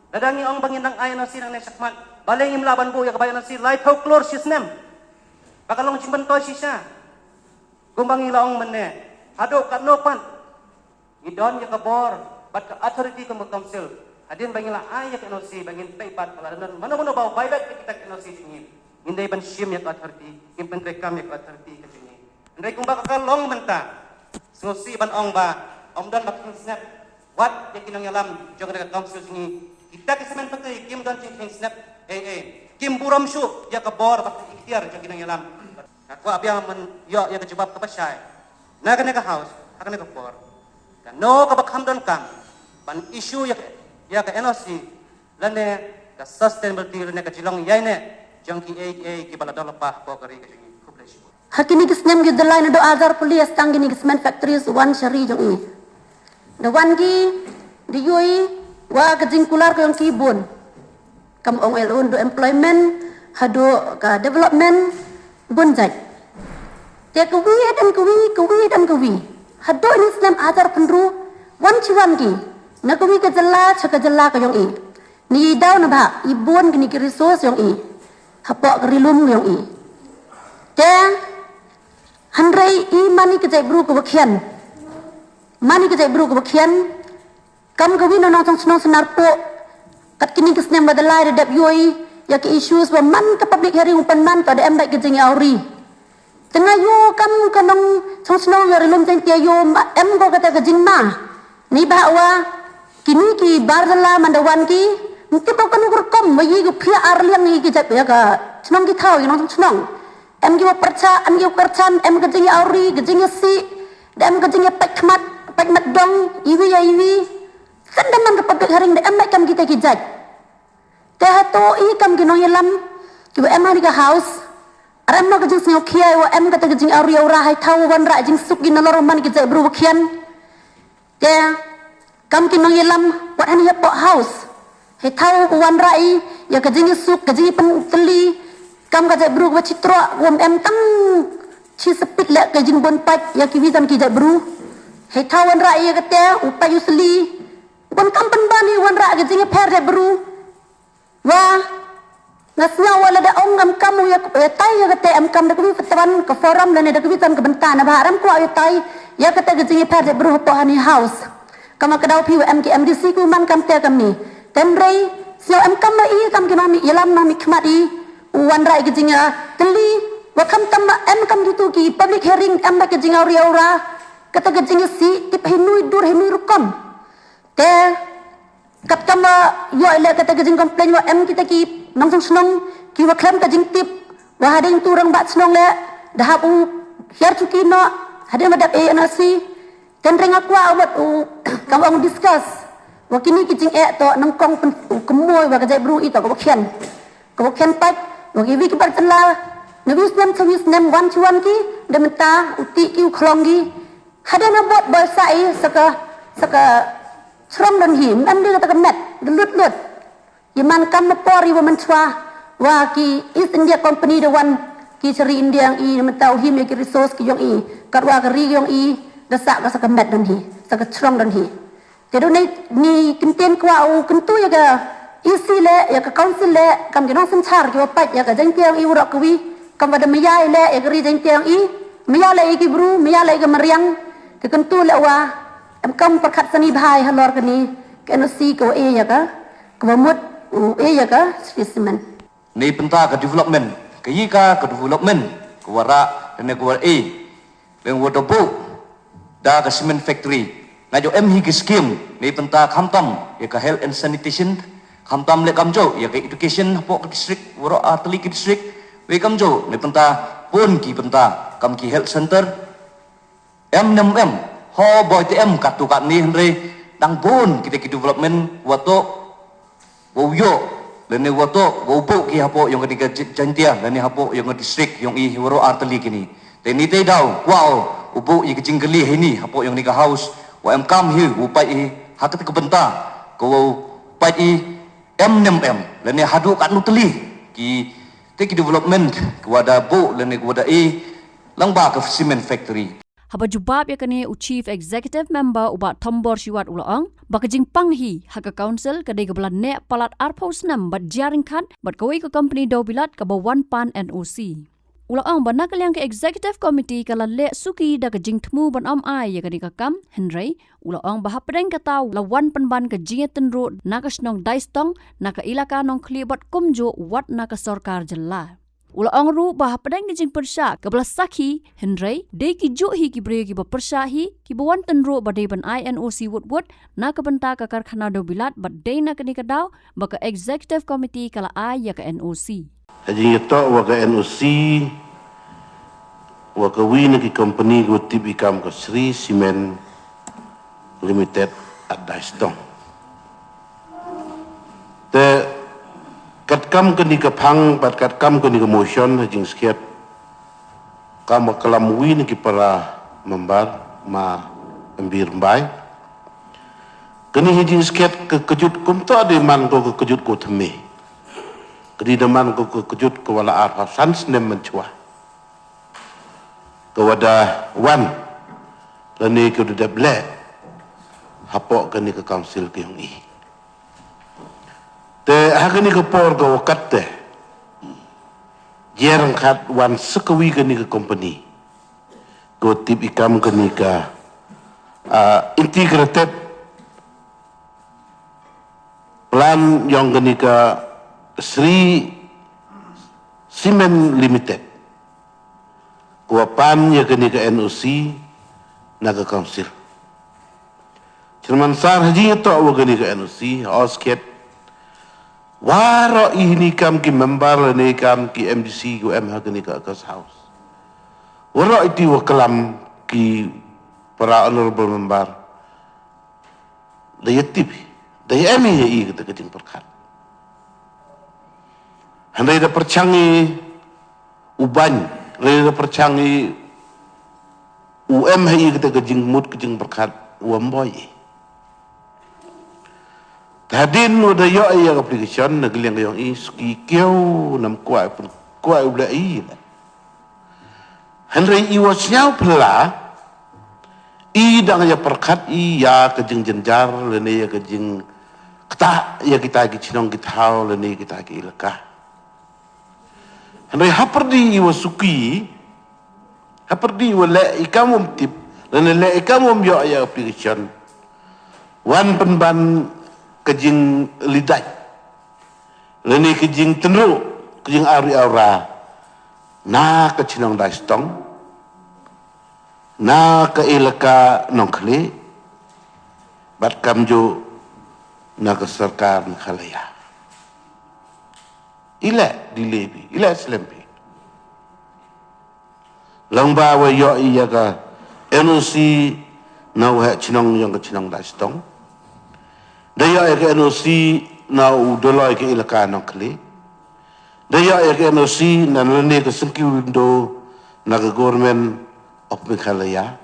Lada ngi ong ba ngin nang ai N O C nangne shakhmat, balei ngim lah ban buh ïa ka bai N O C laiphew klur shi snem? Ba ka long jingmyntoi shisha. Kumba ngi la ong mynne, haduh katno pat ngi don ïa ka bor bad ka authority kum ka council. Hadien ba ngi la ai ïa ka N O C, ba ngin peit pat ba lada don mano mano ba violate ïa kita ka N O C jong ngi, ngin dei ban shim ïa ka authority, ngin pyntreikam ïa ka authority ka jong ngi. Hynrei kumba ka long mynta, sngewsih ban ong ba ym don ba kheiñ snep. Wat ïa ki nongïalam jong ka council jong ngi, kita ki cement factory kim don jingkheiñ snep ei ei. Kim burom shuh ïa ka bor bad ka iktiar jong ki nongïalam. Nga kwah biang ban ïoh ïa ka jubab kaba shai na kane ka house ha kane ka por. Kano kaba kham donkam ban issue ïa ka, ïa ka N O C lane ka sustainability lane ka jinglong ïaineh jong kiei kiei kiba la don lypa hapoh ka ri ka jong ngi. Khublei shibun. Ha kine ki snem ki jyllai, naduh ar hajar pule, tang kine ki cement factories wan sha ri jong i. Da wan ki, da ïohi wa ka jingkular ka jong ki bun. Kam ong el un, da employment haduh ka development, bun jait. Te kawi haduh kawi, kawi haduh kawi. Haduh kine ki snem ar hajar pynru, wan shi wan ki na kawi ka jylla sha ka jylla ka jong i. Ngi daw na ba i bun kine ki resource jong i hapoh ka ri lum jong i. Te hynrei i man i ka jaitbru kaba khian. Man i ka jaitbru kaba khian. Kam kawi na nongshong shnong Synarpuh, kat kine ki snem ba da lai da dep ïohi ïa ki issues ba man ka public hearing u pynman, to da em beit ka jingïauri. Te nga ïoh kam ka nongshong shnong ïa ri lum Jaiñtia, ïoh em ko kata ka jingma. Ni ba wa kine ki bar jylla man da wan ki, ngi tip ba kano ka rukom wa i ki phi ar liang i ki jait ïa ka shnong ki thaw, i nongshong shnong. Em ki wa pyrcha, em ki wa pyrchan, em ka jingïauri, ka jingïasih, da em ka jingïapait khmat, pait mat dong iwi ïa iwi. Kan da man ka public hearing da em beit kam kita ki jait. Te hato i kam ki nongïalam kiba em ha kane ka house, ar em noh ka jingsngewkhia wa em kata ka jingïauri ïaura, hei thaw wanrah jingsuk ki nalor man ki jaitbru ba khian. Te kam ki nongïalam wat hani hapoh house, hei thaw wanrah i ïa ka jingïasuk, ka jingïapyntylli. Kam ka jaitbru kaba chitroh, wa em tang shi spit leh ka jingbun pait ïa kiwi jan ki jaitbru. Hei thaw wanrah i ïa kata, u pait u sli. Bun kam pynban i wanrah ka jingïapher jaitbru. Wa nga sngew wa lada ong em kam u ïa, ïatai ïa kata, em kam da kawi pat ka forum lane da kawi pat ka bynta, naba ar em kwah ïatai ïa kata ka jingïapher jaitbru hapoh hani house. Kam ka daw phi wa em ki M D C ku man kam te kam ni. Te hynrei sngew em kam wa i kam ki nongmihïalam nongmihkhmat i u wanrah i ka jingïatylli. Wa khamtam wa em kam kitu ki public hearing, em beit ka jingïauri ïaura, kata ka jingïasih tip hei nui dur hei nui rukom. Te katkam wa ïoh leh kata ka jingcomplain wa em kita ki nongshong shnong ki wa khlem ka jingtip, wa hadien tu rangbah shnong leh da hap u hiar chuki noh hadien wa dap A N R C. Te hynrei nga kwah wat u kam ong discuss wa kine ki jingeh to nyngkong pyn, u kmoi wa ka jaitbru i to kaba khian. Kaba khian pait wa kiwi ki bar jylla, na wi snem sha wi snem, wan shi wan ki, da mynta u tih ki u khlong ki. Hadien ha bud boi sa i sa ka, sa ka shrong don hi, em dei kata ka met da lut lut. I man kam na por i wa mynshwa wa ki East India Company da wan ki sha ri India jong i, na mynta u him ïa ki resource ki jong i, katwa ka ri jong i da sah ka sa ka met don hi, sa ka shrong don hi. Te dei ni, ni kyntien kwah u kyntu ïa ka E C leh, ïa ka council leh, kam ki nongsynshar ki wa pait ïa ka Jaiñtia jong i waroh kawi, kam wa da maya leh ïa ka ri Jaiñtia jong i, maya leh ïa ki bru, maya leh ïa ka mariang. Te kyntu leh wa em kam pyrkhat sani bha ïa halor kane ka N O C ka wa e ïa ka, ka wa mut u e ïa ka Shree Cement. Ni pynta ka development, ka yi ka, ka development ka wa rah ne ka wa e. Leng wa da buh da ka cement factory. Nga ju em hi ki scheme ne bynta khamtam ïa ka health and sanitation, khamtam leh kamjooh ïa ka education hapoh ka district, waroh artylli ki district, wei kamjooh ne bynta bun ki bynta kam ki health center. Em ne em, ho boi te em katto katne, hynrei dang bun kita ki development wat to wow ïoh lane wat to wow buh ki hapoh ïong ka Jaintia lane hapoh ïong ka district ïong i waroh artylli kini. Te ni te daw kwah u buh ïa ka jingkylli ha ini hapoh ïong ni ka house, wa em kam hi u pait i ha kata ka bynta ka wow pait i em ne em lane haduh katno tylli ki te ki development ka wa da buh lane ka wa da i lang ba ka cement factory. Haba jubab ïa kane u Chief Executive Member u Bah Thombor Shiwat u la ong ba ka jingpang hi ha ka council ka dei kaba la neh palat arphew snem bad jia ryngkat bad kawei ka company dewbilat kaba wan pan N O C. U la ong ba na ka liang ka Executive Committee ka la leh suki da ka jingthmu ban ym ai ïa kane ka kam, hynrei u la ong ba hapdeng kata u la wan pynban ka jingïatynruh na ka shnong Daistong, na ka ilaka Nongkhlieh bad kumjuh wat na ka sorkar jylla. U la ong ruh ba hapdeng ka jingpyrshah kaba la sakhi, hynrei dei ki juh hi ki briew kiba pyrshah hi kiba wan tynruh ba dei ban ai N O C wut wut na ka bynta ka karkhana dewbilat bad dei na kane ka daw ba ka Executive Committee ka la ai ïa ka N O C. Ha jingïatoh wa ka N O C wa ka wi na ki company ka wa tip i kam ka Shree Cement Limited at Daistong. Te katkam kani ka phang bad katkam kani ka motion ha jingskhiat kam wa klam wi na ki para member ma Embir Mbai. Kani ha jingskhiat ka kajut kumta de man ko ka kajut ko thymme. Kadi de man ko ka kajut ko wala ar ha san snem man chwa. Ka wada wan lane ka wada dep leh hapoh kani ka council ka yong i. Te ha kani ka por ka wakat te jer khat wan sakawi kani ka company ko tip i kam kani ka ah, integrated plan yong kani ka Shree Cement Limited. Ko wa pan ïa kani ka N O C na ka council. Chairman Sir ha jingïatoh wa kani ka N O C ha u skhiat waroh i hini kam ki member lane kam ki M D C ko em ha kani ka August House. Waroh iti wa klam ki para honorable member. Da ïa tip hi da ïa em hi ïa i kata ka jingpyrkhat. Hynrei da pyrchang i u bang, hynrei da pyrchang i u em hi ïa kata ka jingmut ka jingpyrkhat u em boi i. Te hadien u da ïoh ïa ka application na ka liang ka yong i suki kiew nam kwah pun kwah u leh i. Hynrei i wa sñiaw phylla i dang ïa pyrkhat i ïa ka jingjynjar lane ïa ka jingktah ïa kita ki chnong ki thaw lane kita ki ilaka. Hynrei hapyrdi i wa suki hapyrdi i wa leh i kam um tip lane leh i kam um ïoh ïa application wan pynban ka jinglidait lane ka jingtynruh ka jingauri aura na ka chnong Daistong na ka ilaka Nongkhlieh bad kamjuh na ka sorkar Meghalaya. I leh delay phi, i leh slem phi. Lang ba wa ïoh ïa ka N O C na u heh chnong yong ka chnong Daistong. Da ïoh ïa ka N O C na u doloi ka ilaka Nongkhlieh. Da ïoh ïa ka N O C na lane ka sengki window na ka Government of Meghalaya.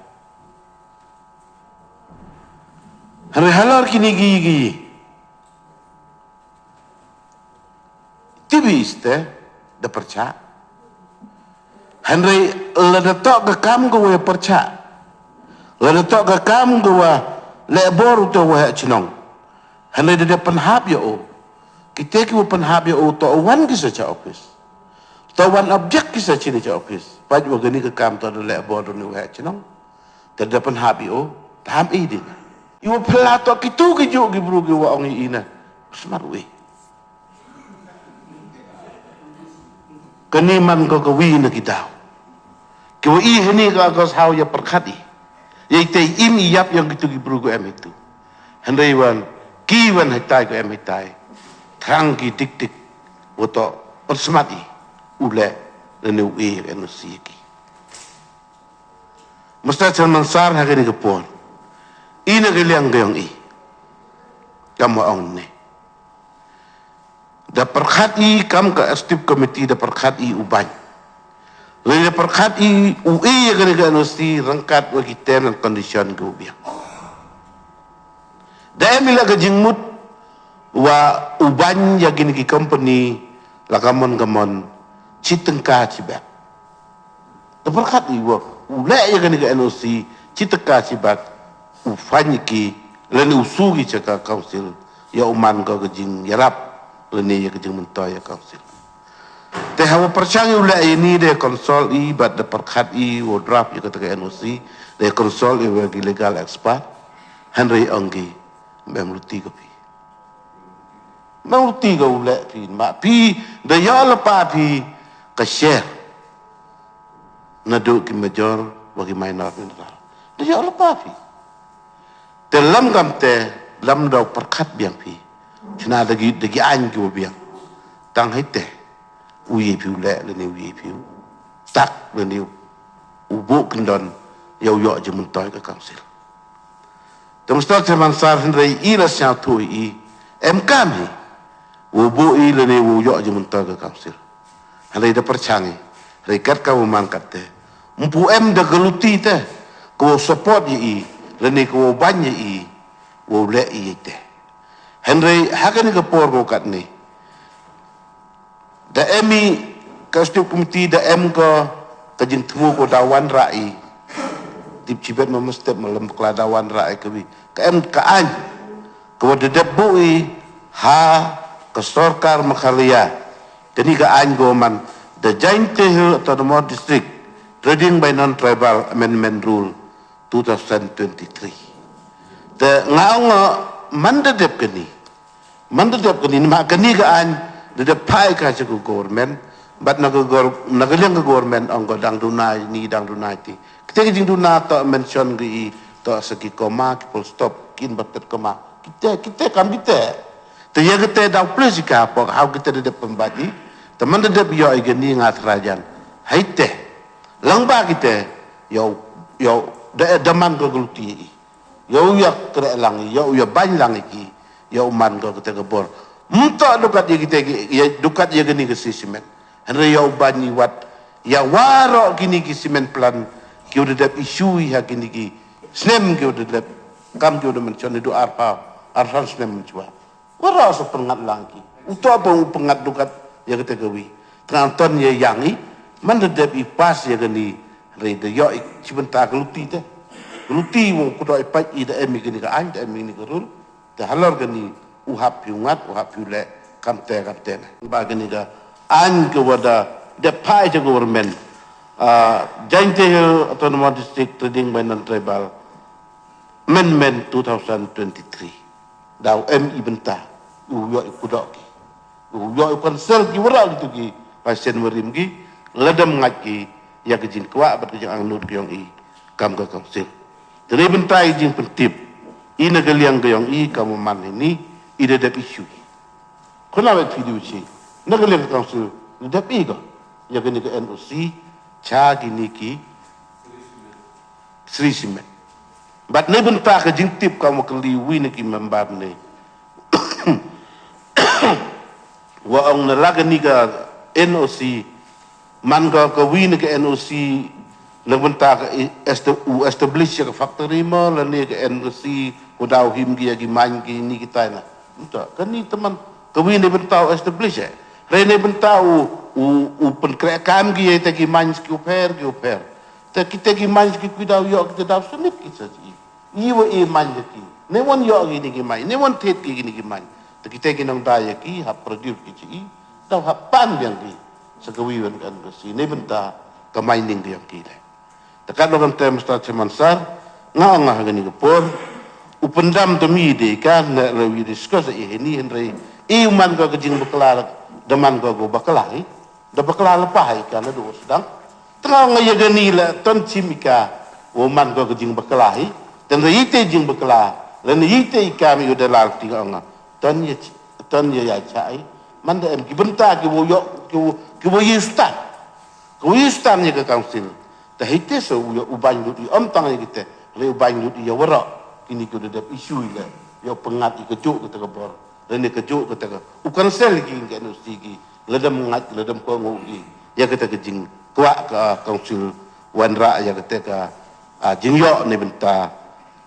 Hynrei halor kini ki ki T V iste da pyrchah. Hynrei lada toh ka kam ka wa pyrchah, lada toh ka kam ka wa leh bor u te wa heh chnong. Hynrei da dep pynhap ïa u. Kite ki wa pynhap ïa u toh wan ki sa cha office. Toh wan object ki sa chini cha office. Pait wa kani ka kam toh da leh bor u ni wa heh chnong. Te da pynhap ïa u. Tam i din. I wa phylla toh kitu ki ju ki bru ki wa ong i na. Smart way. Kani man ko ka wi na ki daw. Ki wa i hini ka August House ïa pyrkhat i. Ïa ite i im i ïap ïong kitu ki bru ko em itu. Hynrei wan ki wan haitai ko em haitai. Thrang ki dik dik. Wa toh pynsmat i u leh lane u e ïa ka N O C ïa ki. Mister Chairman Sir, ha kane ka por, i na ka liang ka ïong i, kam wa ong ne, da pyrkhat i kam ka executive committee, da pyrkhat i u baiñ, lane da pyrkhat i u e ïa kane ka N O C ryngkat wa ki term and condition kiwa biang. Da em i la ka jingmut wa u baiñ ïa kine ki company la ka mon ka mon shi tyngka shi bak. Da pyrkhat i wa u leh ïa kane ka N O C shi tyngka shi bak, u fine ïa ki lane u sue ki sha ka council, ïa u man ka ka jingïarap lane ïa ka jingmyntoi ïa council. Te hawa pyrshang i u leh ïa ini, da consult i bad da pyrkhat i wa u draft ïa kata ka N O C, da consult i wa ki legal expert. Hynrei ong ki, mem luti ka phi. Mem luti ka u leh phi, ma phi da ïoh lypa phi ka share naduh ki major wa ki minor mineral. Da ïoh lypa phi. Te lym kam te, lym da u pyrkhat biang phi. Shna da ki, da ki aiñ kiwa biang. Tang haite u ïa phi u leh lane u ïa phi u tak lane u buh kyndon ïa u ïoh jingmyntoi ka council. Te Mister Chairman Sir, hynrei i la sngewthuh i em kam hi wa u buh i lane wa u ïoh jingmyntoi ka council. Hynrei da pyrshang i, hynrei kat ka wa man kat te, mpu em da ka luti te ka wa u support ïa i lane ka wa u baiñ ïa i wa u leh i ïa te. Hynrei ha kane ka por ko katne, da em i ka executive committee, da em ka, ka jingthmu ko da wanrah i. Tip chibet ma mestep ma lem bakla da wanrah i ka wi. Ka em ka aiñ ka wa da dep buh i ha ka sorkar Meghalaya. Kani ka aiñ ko man the Jaintia Hills Autonomous District Trading by Non-Tribal Amendment Rule two thousand twenty-three. Te nga ong, man da dep kani, man da dep kani, ma kani ka aiñ da dep phai ka sha ka government, bad na ka gor-, na ka liang ka government ong ko dang duna ini, dang duna iti. Kite ki jingduna toh mention ki i, toh sa ki comma, ki full stop, ki inverted comma. Kite, kite kam kite. Te ïa kite da u plis i ka pok, haw kite da dep pynbait i. Te man da dep ïoh i kani nga trai jan. Haite. Lang ba kite, ïoh, ïoh, da, da man ko ka luti i. Ïoh ïa kre lang i, ïoh ïa baiñ lang i ki, ïoh man ko kite ka bor. Mto dukat ïa kite ki, ïa dukat ïa kani ka si cement. Hynrei ïoh baiñ i wat, ïa waroh kini ki cement plant, ki u da dep issue i ha kini ki snem ki u da dep, kam ki u da mention i du arphaw, arphaw snem chwa. Waroh sa pyngngad lang ki. U toh pang u pyngngad dukat ïa kata ka wi. Tang ton ïa ïa ngi, man da dep i pass ïa kani, hynrei da ïoh i chi bynta ka luti te. Luti wa u kudok i pait i da em i kani ka aiñ, da em i kani ka rule. Te halor kani u hap phi u ngat, u hap phi u leh, kam te, kam te na. Ba kani ka aiñ ka wa da dep phai sha government. Ah, Jaintia Hills Autonomous District Trading by Non-Tribal Amendment two thousand twenty-three. Da u em i bynta, u ïoh i kudok ki. U ïoh i cancel ki waroh kitu ki, ba shen warim ki, lada ym ngait ki ïa ka jingkwah bad ka jingangnud ka ïong i kam ka council. Te na i bynta i jingpyntip, i na ka liang ka ïong i kam u man ini, i da dep issue. Khuna wa P D C, na ka liang ka council, da dep i ko ïa kani ka N O C cha kini ki Shree Cement. Bad na i bynta ka jingtip, kam wa kylli wi na ki member ne, wa ong na la kani ka N O C, man ka, ka wi na ka N O C na bynta ka i-, esta-, u establish ïa ka factory mo, lane ka N O C u daw him ki ïa ki mine kini ki tai na. Mynta kani te man ka wi na bynta u establish eh. Hynrei na bynta u, u, u pynkhreh kam ki ïa kita ki mine ki u pher, ki u pher. Te kita ki mine ki, ki daw ïoh, kita daw submit ki sha i. I wa i mine ïa ki. Ne wan ïoh kini ki mine, ne wan thied ki kini ki mine. Te kita ki nongdai ïa ki, hap produce ki sha i. Daw hap pan biang ki sha ka wi wan ka N O C. Na bynta ka mining ka ïong ki leh. Te katno kan te Mister Chairman Sir, nga ong ha kani ka por, u pyndam te mi de ka, ne la wi discuss i hini, hynrei i u man ko ka jingbakla, da man ko ka bakla hi, da bakla la pa hi ka na du sdang. Te nga ong ïa kani la ton chim i ka, Wow man ko ka jingbakla hi. Tang da ite jingbakla lane ite i kam ïa u dalal ti ka ong. Ton ïa ch- ton ïa ïa cha i. Man da em ki bynta ki wow ïoh ki wow ki wow ïa stan. Ki wow ïa stan ïa ka council. Te hi te so u ïoh u bain lut i om tang ïa kite. Le u bain lut ïa waroh kini ki da dep issue i le ïoh pyngat i ka juk kata ka bor. Lane ka juk kata ka u cancel ki ka N O C ki. Ladam ngat ladam ko ngu ki ïa kata ka jingkwah ka council wanrah ïa kata ka ah, jingïoh ne bynta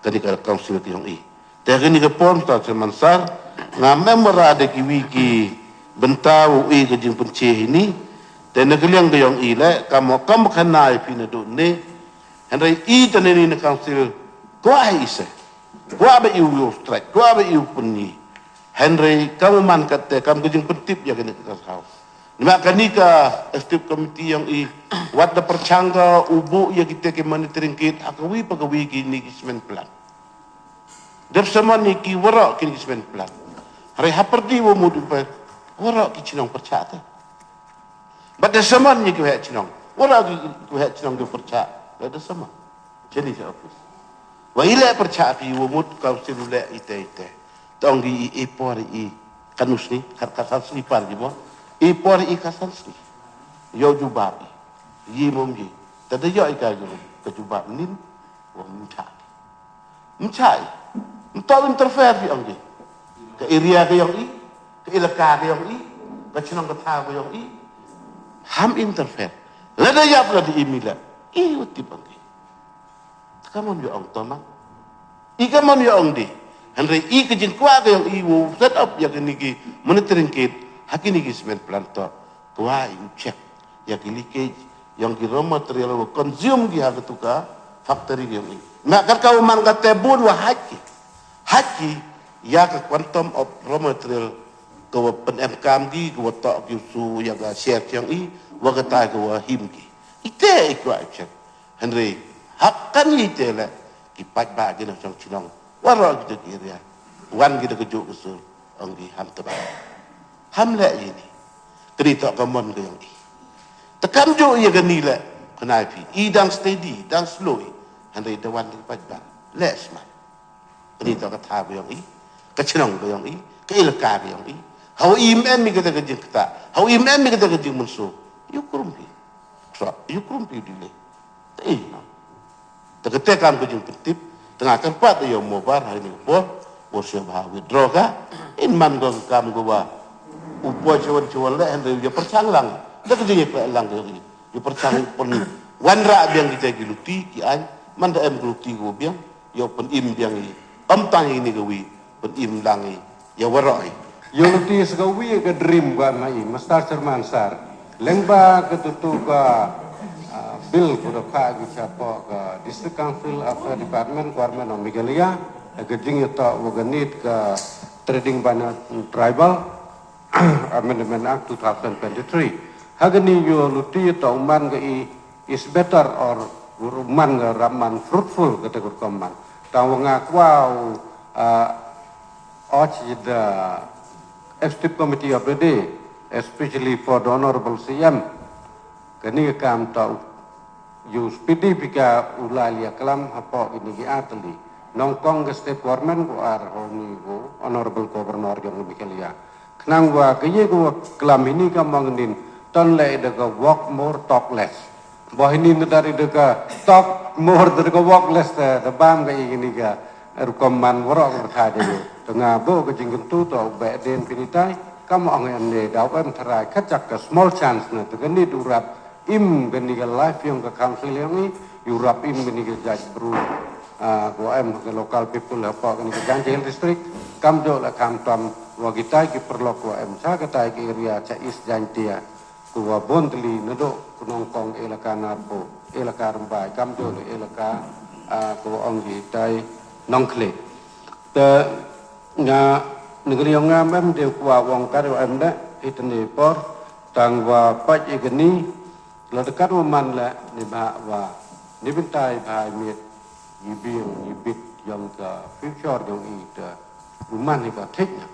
kani ka council ka ïong i. Te kani ka por Mister Chairman Sir, ngam em wanrah da kiwi ki bynta u i ka jingpynche hini. Te na ka liang ka ïong i le kam kam khana i phi na dun ne. Hynrei i te ne ni na council kwah i se. Kwah ba i u strike, kwah ba i u pynni. Hynrei kam man kate kam ka jingpyntip ïa kani ka house. Nima kani ka executive committee ïong i wat da pyrchang ka u buh ïa kite ki monitoring gate ha kawi pa kawi kini ki cement plant. Dep samon ïa ki waroh kini ki cement plant. Hynrei ha pyrdi wa mut u pe waroh ki chnong pyrchah te. Bad da samon ïa ki waheh chnong. Waroh ki ki waheh chnong ki pyrchah. Bad da samon. Jeni sa office. Wa i leh pyrchah phi wa mut council u leh ite ite. Tong ki i i por i kan usni kat ka san sni par ki mo. I por i ka san sni. Yo jubab i. Yi mom yi. Tada yo i ka jubab. Ka jubab nin. Wa mcha. Mcha i. Mto interfere phi ong ki. Ka area ka yong i. Ka ilaka ka yong i. Ka chnong ka thaw ka yong i. Ham interfere. Lada yap lada i mila. I wa tip ong ki. Ka mon ïa ong to ma. I ka mon ïa ong di. Hynrei i ka jingkwah ka ïong i wow set up ïa kini ki monitoring gate ha kini ki cement plant to. Kwah i u check ïa ki leakage ïong ki raw material wow consume ki ha ka tu ka factory ka ïong i. Ma kat ka u man ka te bun wa haj ki. Haj ki ïa ka quantum of raw material ka wa pynem kam ki ka wa to ki su ïa ka share ki ïong i wa ka tai ka wa him ki. Ite i kwah i check. Hynrei hap kan ïa ite leh ki paidbah ki nongshong shnong waroh kita ki area. Wan kita ka juk ka sur ong ki ham tebak. Ham leh ïa ni. Kani to ka mon ka ïong i. Te kam juk ïa kani leh khnai phi. I dang steady, dang slow i. Hynrei da wan ki paidbah. Leh smat. Kani to ka thaw ka ïong i. Ka chnong ka ïong i. Ka ilaka ka ïong i. Hawa i mem i kata ka jingkata. Hawa i mem i kata ka jingmynsu. Ïu krum phi. Trok. Ïu krum phi di leh. Te i no. Te kate kam ka jingpyntip, te nga kyrpad ïa u Mobar ha kane ka por, u shu bha withdraw ka, in man ka kam ka ba u poi chawon chawon leh hynrei ïa pyrshang lang, da ka jingïakhleh lang ka ïa pyrshang pyn wanrah biang kita ki luti ki aiñ, man da em ka luti ka ba biang, ïa pynim biang i, ym tang ïa kane ka wi, pynim lang i, ïa waroh i. Ïa luti sa ka wi ka dream ka ma i, Mister Chairman Sir. Lyngba ka tu tu ka, ah, bill ka da phah ki shapoh ka District Council Affairs Department, Government of Meghalaya, ka jingïatoh wa ka need ka Trading by Tribal Amendment Act two thousand twenty-three. Ha kani ïa luti ïatoh u man ka i is better or u man ka rap man fruitful kata ka rukom man. Tang wa nga kwah u, ah, urge the executive committee of the day, especially for the honorable C M. Kani ka kam to ïa u speedy phi ka u lai ïaklam hapoh kini ki artylli. Nyngkong ka state government ko ar honi ko honorable governor jong Meghalaya. Khnang wa ka ïa ka wa klam hini ka mong nin ton leh da ka walk more, talk less. Ba hini na dari da ka talk more da ka walk less da, da bam ka ïa kini ka rukom man waroh ka tha de. Te nga bo ka jingkyntu to u Beh Dien phi ni tai kam ong em ne da em tharai khat jak ka small chance na te ka ni du rap im kani ka life ïong ka council ïong i, ïu rap im kani ka jait bru, ah, ko em ka local people hapoh kani ka Jaintia Hills District, kam jooh la kam tam wa kitai ki paralok ko em cha katai ka area cha East Jaintia, ko wa bun tylli naduh ko nyngkong elaka Narpuh, elaka Rymbai, kam jooh la elaka, ah, ko ong kitai Nongkhlieh. Te nga, ngi ïong ngam em de kwah ong ka de em de, itne por, tang wa pait i kani, la dekat wa man le, ni ba wa, ni bynta i ba i miet, i biang, i bit, ïong ka future ïong i te, u man i ka thik na.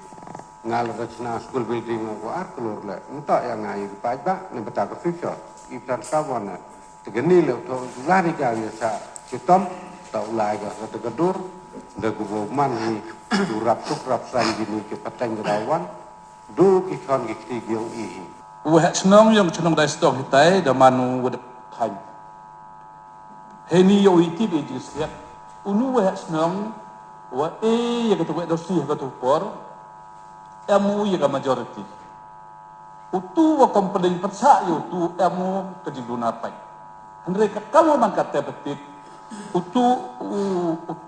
Nga la da chna school building wa ar klur le, nta ïa nga i pait ba, ni bynta ka future, i tan sa wa na, te kani le, to, la ri ka ïa sa, Ki tam, ta u lai ka kata ka dur, da ku bym man hi, u rap tuk rap san kini ki pateng ka dawan, du ki khon ki kti ki ong i hi. U heh shnong yong shnong Daistong hitai, da man u wa da thaiñ. Hei ni yow i tip i jingsiat. U nu wa heh shnong, wa e ya kata wa N O C ha kata por, em u ya ka majority. Utu wa complain pyrshah ya utu em u ka jingduna pait. Hynrei ka kam wa man kata patit. Utu u u-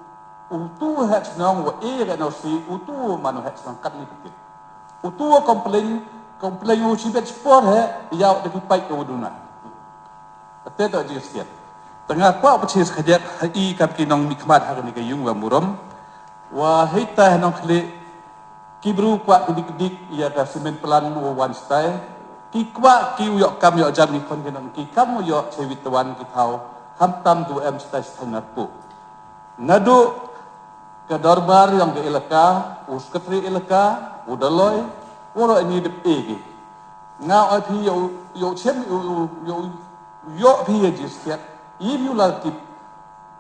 utu heh shnong wa e ya N O C, utu wa man u heh shnong katni patit. Utu wa complain, complain u shibet shipor he ya da ki pait ka wa duna. Te to jingsiat. Tanga kwah pyrshah khajak ha i kam ki nongmihkhmat ha kani ka yung wa murum. Wa hei ta ha Nongkhlieh ki bru kwah ki dik dik ya ka cement plant wa wan stai. Ki kwah ki u yoh kam yoh jam ni khon ki nong ki kam u yoh chewit tawan ki thaw. Ham tam du em stai stai na tu. Nadu ka dorbar yong ka elaka, u sekretari elaka, u daloi, u ro ni dep e ki. Nga oi phi yow yow chem yow yow yow phi ya jingsiat. Yim yu la tip.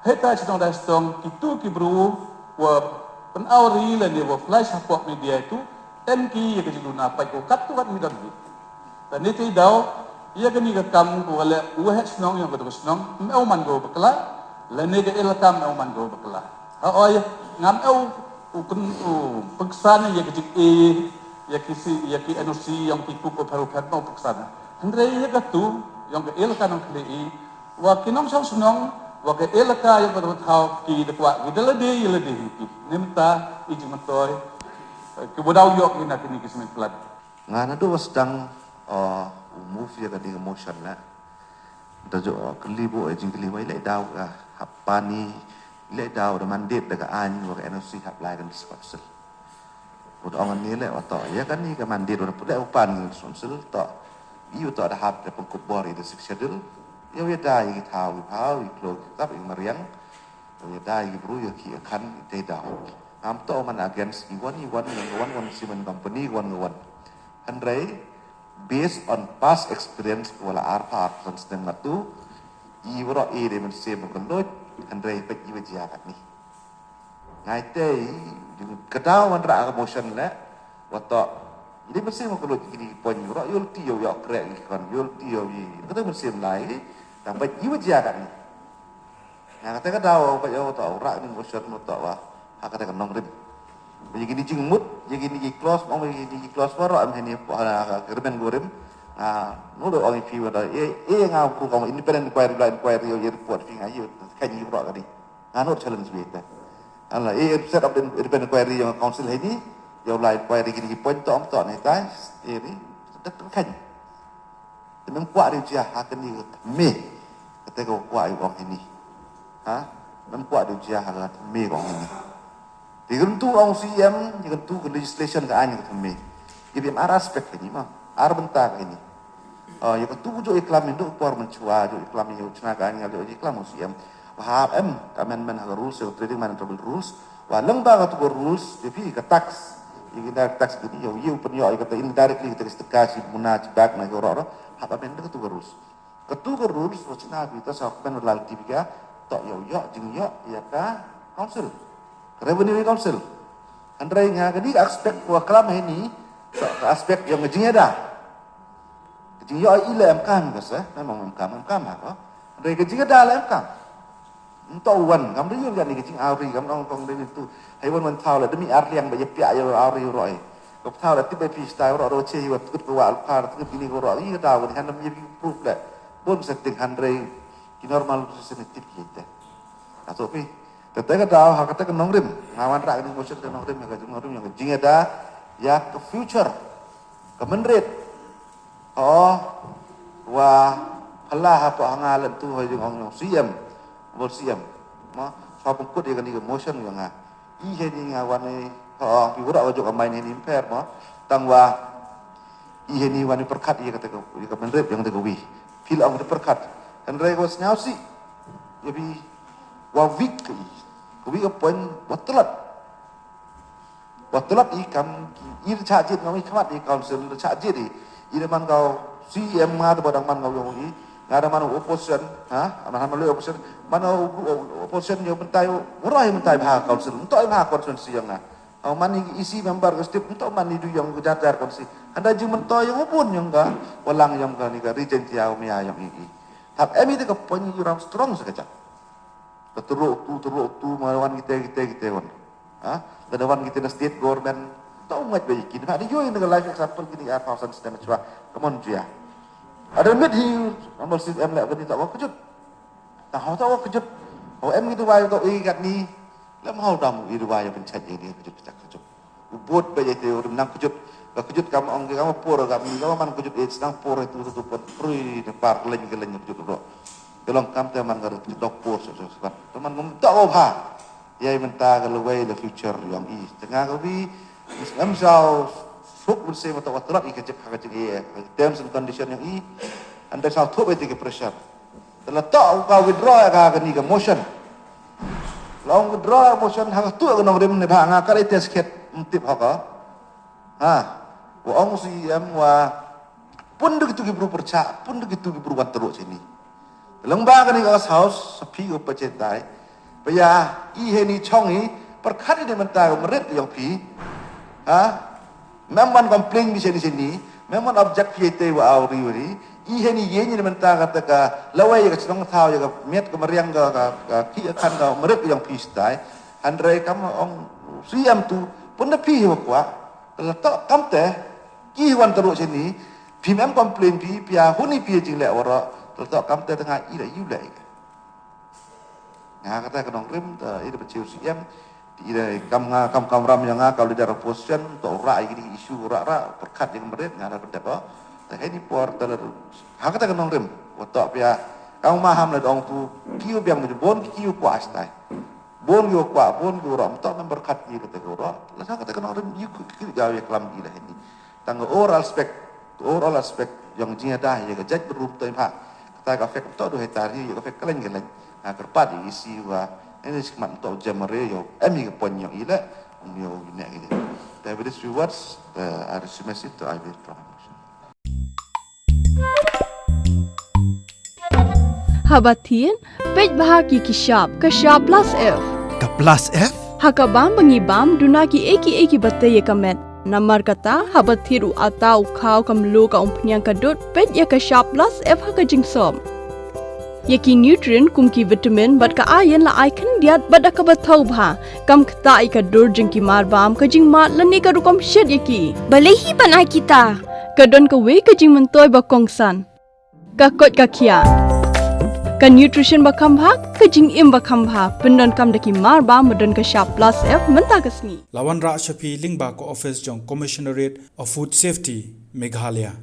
Heta chnong Daistong kitu ki bru wa pen awri la ni wa flash ha pok media tu. Em ki ya ka jingduna pait ko kat tu kat mi don ni. Tani te daw ya kani ka kam ko le u heh shnong yong ka tu shnong. Em u man ko bakla. La ni ka elaka em u man ko bakla. Ha oi ngam eu u kun u peksan ya ka jing e ya ki si ya ki N O C yong ki kup ko pharu phat ma u peksan. Hynrei ya ka tu yong ka elaka Nongkhlieh i wa ki nongshong shnong wa ka elaka yong ka tu thaw ki da kwah ki da lade ya lade hi ki. Nimta i jingmatoi ki wa daw yoh ki na kini ki cement plant. Nga nadu wa sdang u move ya ka ding motion la. Da jo kylli bo e jingkylli wa i leh daw ka hap pani i leh daw da mandate da ka ain wa ka N O C hap lai kan dispensal. Wa da ong ani leh wa to ya kani ka mandate wa da put leh u pan kan dispensal to. I wa to da hap da pengkup bor i da Sixth Schedule. Ya wa ya da i thaw i phaw i klok i tap i mariang. Wa ya da i bru ya ki akan i te daw. Ngam to man against i wan i wan i wan wan simen company i wan i wan. Hynrei based on past experience ko la ar pha ar pha snem nga tu i wro i de men se mo keloj hynrei pek i wa jia kat ni. Ngai te i ka daw wan ra ka motion le wa to i de men se mo keloj kini pon wro yol ti yo yo krek i kon yol ti yo i ka de men se lai tang pek i wa jia kat ni. Nga kata ka daw ba ïa uta u rak ni motion uta wa ha kata ka nongrim. Ba ïa kini jingmut ïa kini ki clause ong ïa kini ki clause wa rak em hini ha ka agreement go rim. Nga nu do ong ïa phi wa da e e nga ku kong independent inquiry la inquiry ïa report phi nga ïa ka ni rak ka ni. Nga nu challenge wi ta. Ala e set up independent inquiry ïa council hini ïa la inquiry kini ki point to ong to ni tai e ni. Dak kan. Te mem kwah ri jia ha kani ka thymme. Kata ka kwah ïa u ong hini. Ha? Mem kwah ri jia ha ka thymme ka ong hini. Te ka ntu ong C M, ïa ka ntu ka legislation ka ain ka thymme. Ïa bym ar aspect ka ni ma. Ar bynta ka ni. Ïa ka tu ju iklam indu por mynchwa ju iklam ïa u chna ka ain ïa iklam ong C M. Wa ha em ka amendment ha ka rules ïa ka trading man trouble rules. Wa leng ba ka tu ka rules ïa phi ka tax. Ïa ka tax ka ni ïa u ïa u pynïoh ïa ka ta indirectly ka ta ka steka shi muna shi bag na ka ro ro. Ha ka amendment ka tu ka rules. Ka tu ka rules wa chna bi ta sa ka ben lal ti bi ka to ïa u ïa jing ïa ïa ka council. Revenue council. Hynrei nga ka ni ka aspect wa klam hini to ka aspect ïa ka jing ïa da. Ka jing ïa i le em kam ka sa, memang em kam em kam ha ko. Hynrei ka jing ïa da le em kam. Nto wan kam ri yul yani ka jing awri kam nong kong ri tu. Hai wan wan thaw la demi ar liang ba ye pia ye awri roi. Ko thaw la tip ba pi stai ro ro che wa tut ko wa al par tut bini ko ro i da wan han nam ye pi proof la. Bon setting hynrei ki normal sensitive ki te. Ato pi. Te te ka daw ha ka te ka nongrim. Nga wan ra ka motion ka nongrim ka jing nongrim ka jing da ya ka future. Ka menrit. Oh, wa phala ha pa hanga len tu ha jong ong C M. Bol C M. Ma, sa pengkut ïa kani ka motion ïa nga. I he ni nga wan ni ha ong pi wura wa jong amai ni ni per ma. Tang wa i he ni wan ni perkat ïa kata ka ïa ka menrit ïa kata ka wi. Pil ong perkat. Hynrei wa sñiaw si. Ïa bi wa weak ka i. Ka wi ka point wa telat. Wa telat i kam ki i cha jit ngam i khmat i council cha jit i. I de man kau C M ma de ba dang man kau yong i. Nga da man u opposition, ha? Nga da man u opposition, man u, u, opposition ïa u mynta u, waroh ïa mynta bha council, mynta bha constituency ïa nga. Hau man i E C member ka step, mynta man i du ïong ka jar jar constituency. Hynda jing mynta ïong u bun ïong ka, walang ïong ka ni ka region tia u mia ïong i. Hap em i te ka point i ram strong sa ka jak. Ka turu tu, turu tu, ma wan kita, kita, kita wan. Ha? Lada wan kita na state government, tau ngat ba ikin. Ha, di yoi na ka life example kini ar thousand stem chwa. Come on, jia. Ada mit hi, amal sis em lek bani tau kejut. Tau tau kejut. Oh, em gitu wai tau i kat ni. Lem hau dam i wai penchaj ini kejut, kejut, kejut. U bud ba ïa te u nang kejut. Ka kejut kam ong ki kam por kam ni kam man kejut eh, nang por itu tu pun prui ne par leng ke leng kejut ro. Te long kam te man ka kejut dok por so so so. Te man ngam tak oh ha. Ïa i mynta ka lawei le future ïong i. Te nga ka wi ngam saw suk bun se ma ta wat rat i ka jek ha ka jek i. Terms and condition ïong i. Ante saw thup i te ka pressure. Te la tok ka withdraw ka, ka ni ka motion. La ong withdraw motion ha ka tu ka nongrim ne ba nga ka le test kit, mm, tip ha ka. Ha. Wa ong C E M wa pun de kitu ki bru percha, pun de kitu ki bru wan teruk sini. Te long ba ka ni ka House, sa phi ko pachetai. Ba ïa i he ni chong i, perkhat i de mynta ka merit ïong phi. Ha? Mem wan complain bi sini sini, mem wan object phi te wa au ri ri. I he ni ye ni mynta ka te ka lawei ka chnong thaw ïa ka miet ka mariang ka, ka, ka ki kan ka merit ïong phi stai. Hynrei kam ong C E M tu pun da phi wa kwa. La tok kam te ki wan teruk sini. Phi mem complain phi pia huni phi jing le wara. La tok kam te tengah i da yu le. Nga kata ka nongrim ta ida ba chiu C E M, ida kam nga kam kam ram ïa nga ka leader opposition, to ra ïa ki issue ra ra perkhat ïa ka merit nga da pendek ko. Ta hei ni por ta la ha kata ka nongrim wa to pia kam ma ham la dong tu kiu biang mu bon kiu kwa stai. Bon kiu kwa bon kiu ram to member khat ïa kata ka ro. La ha kata ka nongrim yu ku ki ga ïa klam ida hei ni. Tang overall aspect, overall aspect ïong jingïada ïa ka jaitbynriew to im ha. Kata ka fek to du hei tar ïa ka fek ka leng ka leng. Ha kyrpad ïa i si wa ini sikmat to jam re ïong em ïa ka pon ïong i le. Ong ïong i ne ïa. With these few words, uh, I resume my seat to I withdraw my motion. Haba thied, peit bha ki ki shap, ka shap plus F. Ka plus F? Ha ka bam ba ngi bam, duna ki ei ki ei ki ba tei ïa ka met. Namar kata, haba thied u ata u khaw ka mluh ka umphniang ka dud, peit ïa ka shap plus F ha ka jingsop. Ïa ki nutrient kum ki vitamin bad ka iron la ai khyndiat bad da kaba thaw bha. Kam ktah ïa ka dur jong ki mar bam, ka jingmad lane ka rukom shet ïa ki. Balei hi ban ai kita? Ka don kawei ka jingmyntoi ba kongsan. Ka koit ka khiah. Ka nutrition ba kham bha, ka jingim ba kham bha. Pyndonkam da ki mar bam ba don ka shap plus F mynta ka sngi. La wanrah sha phi lyngba ka office jong Commissionerate of Food Safety, Meghalaya.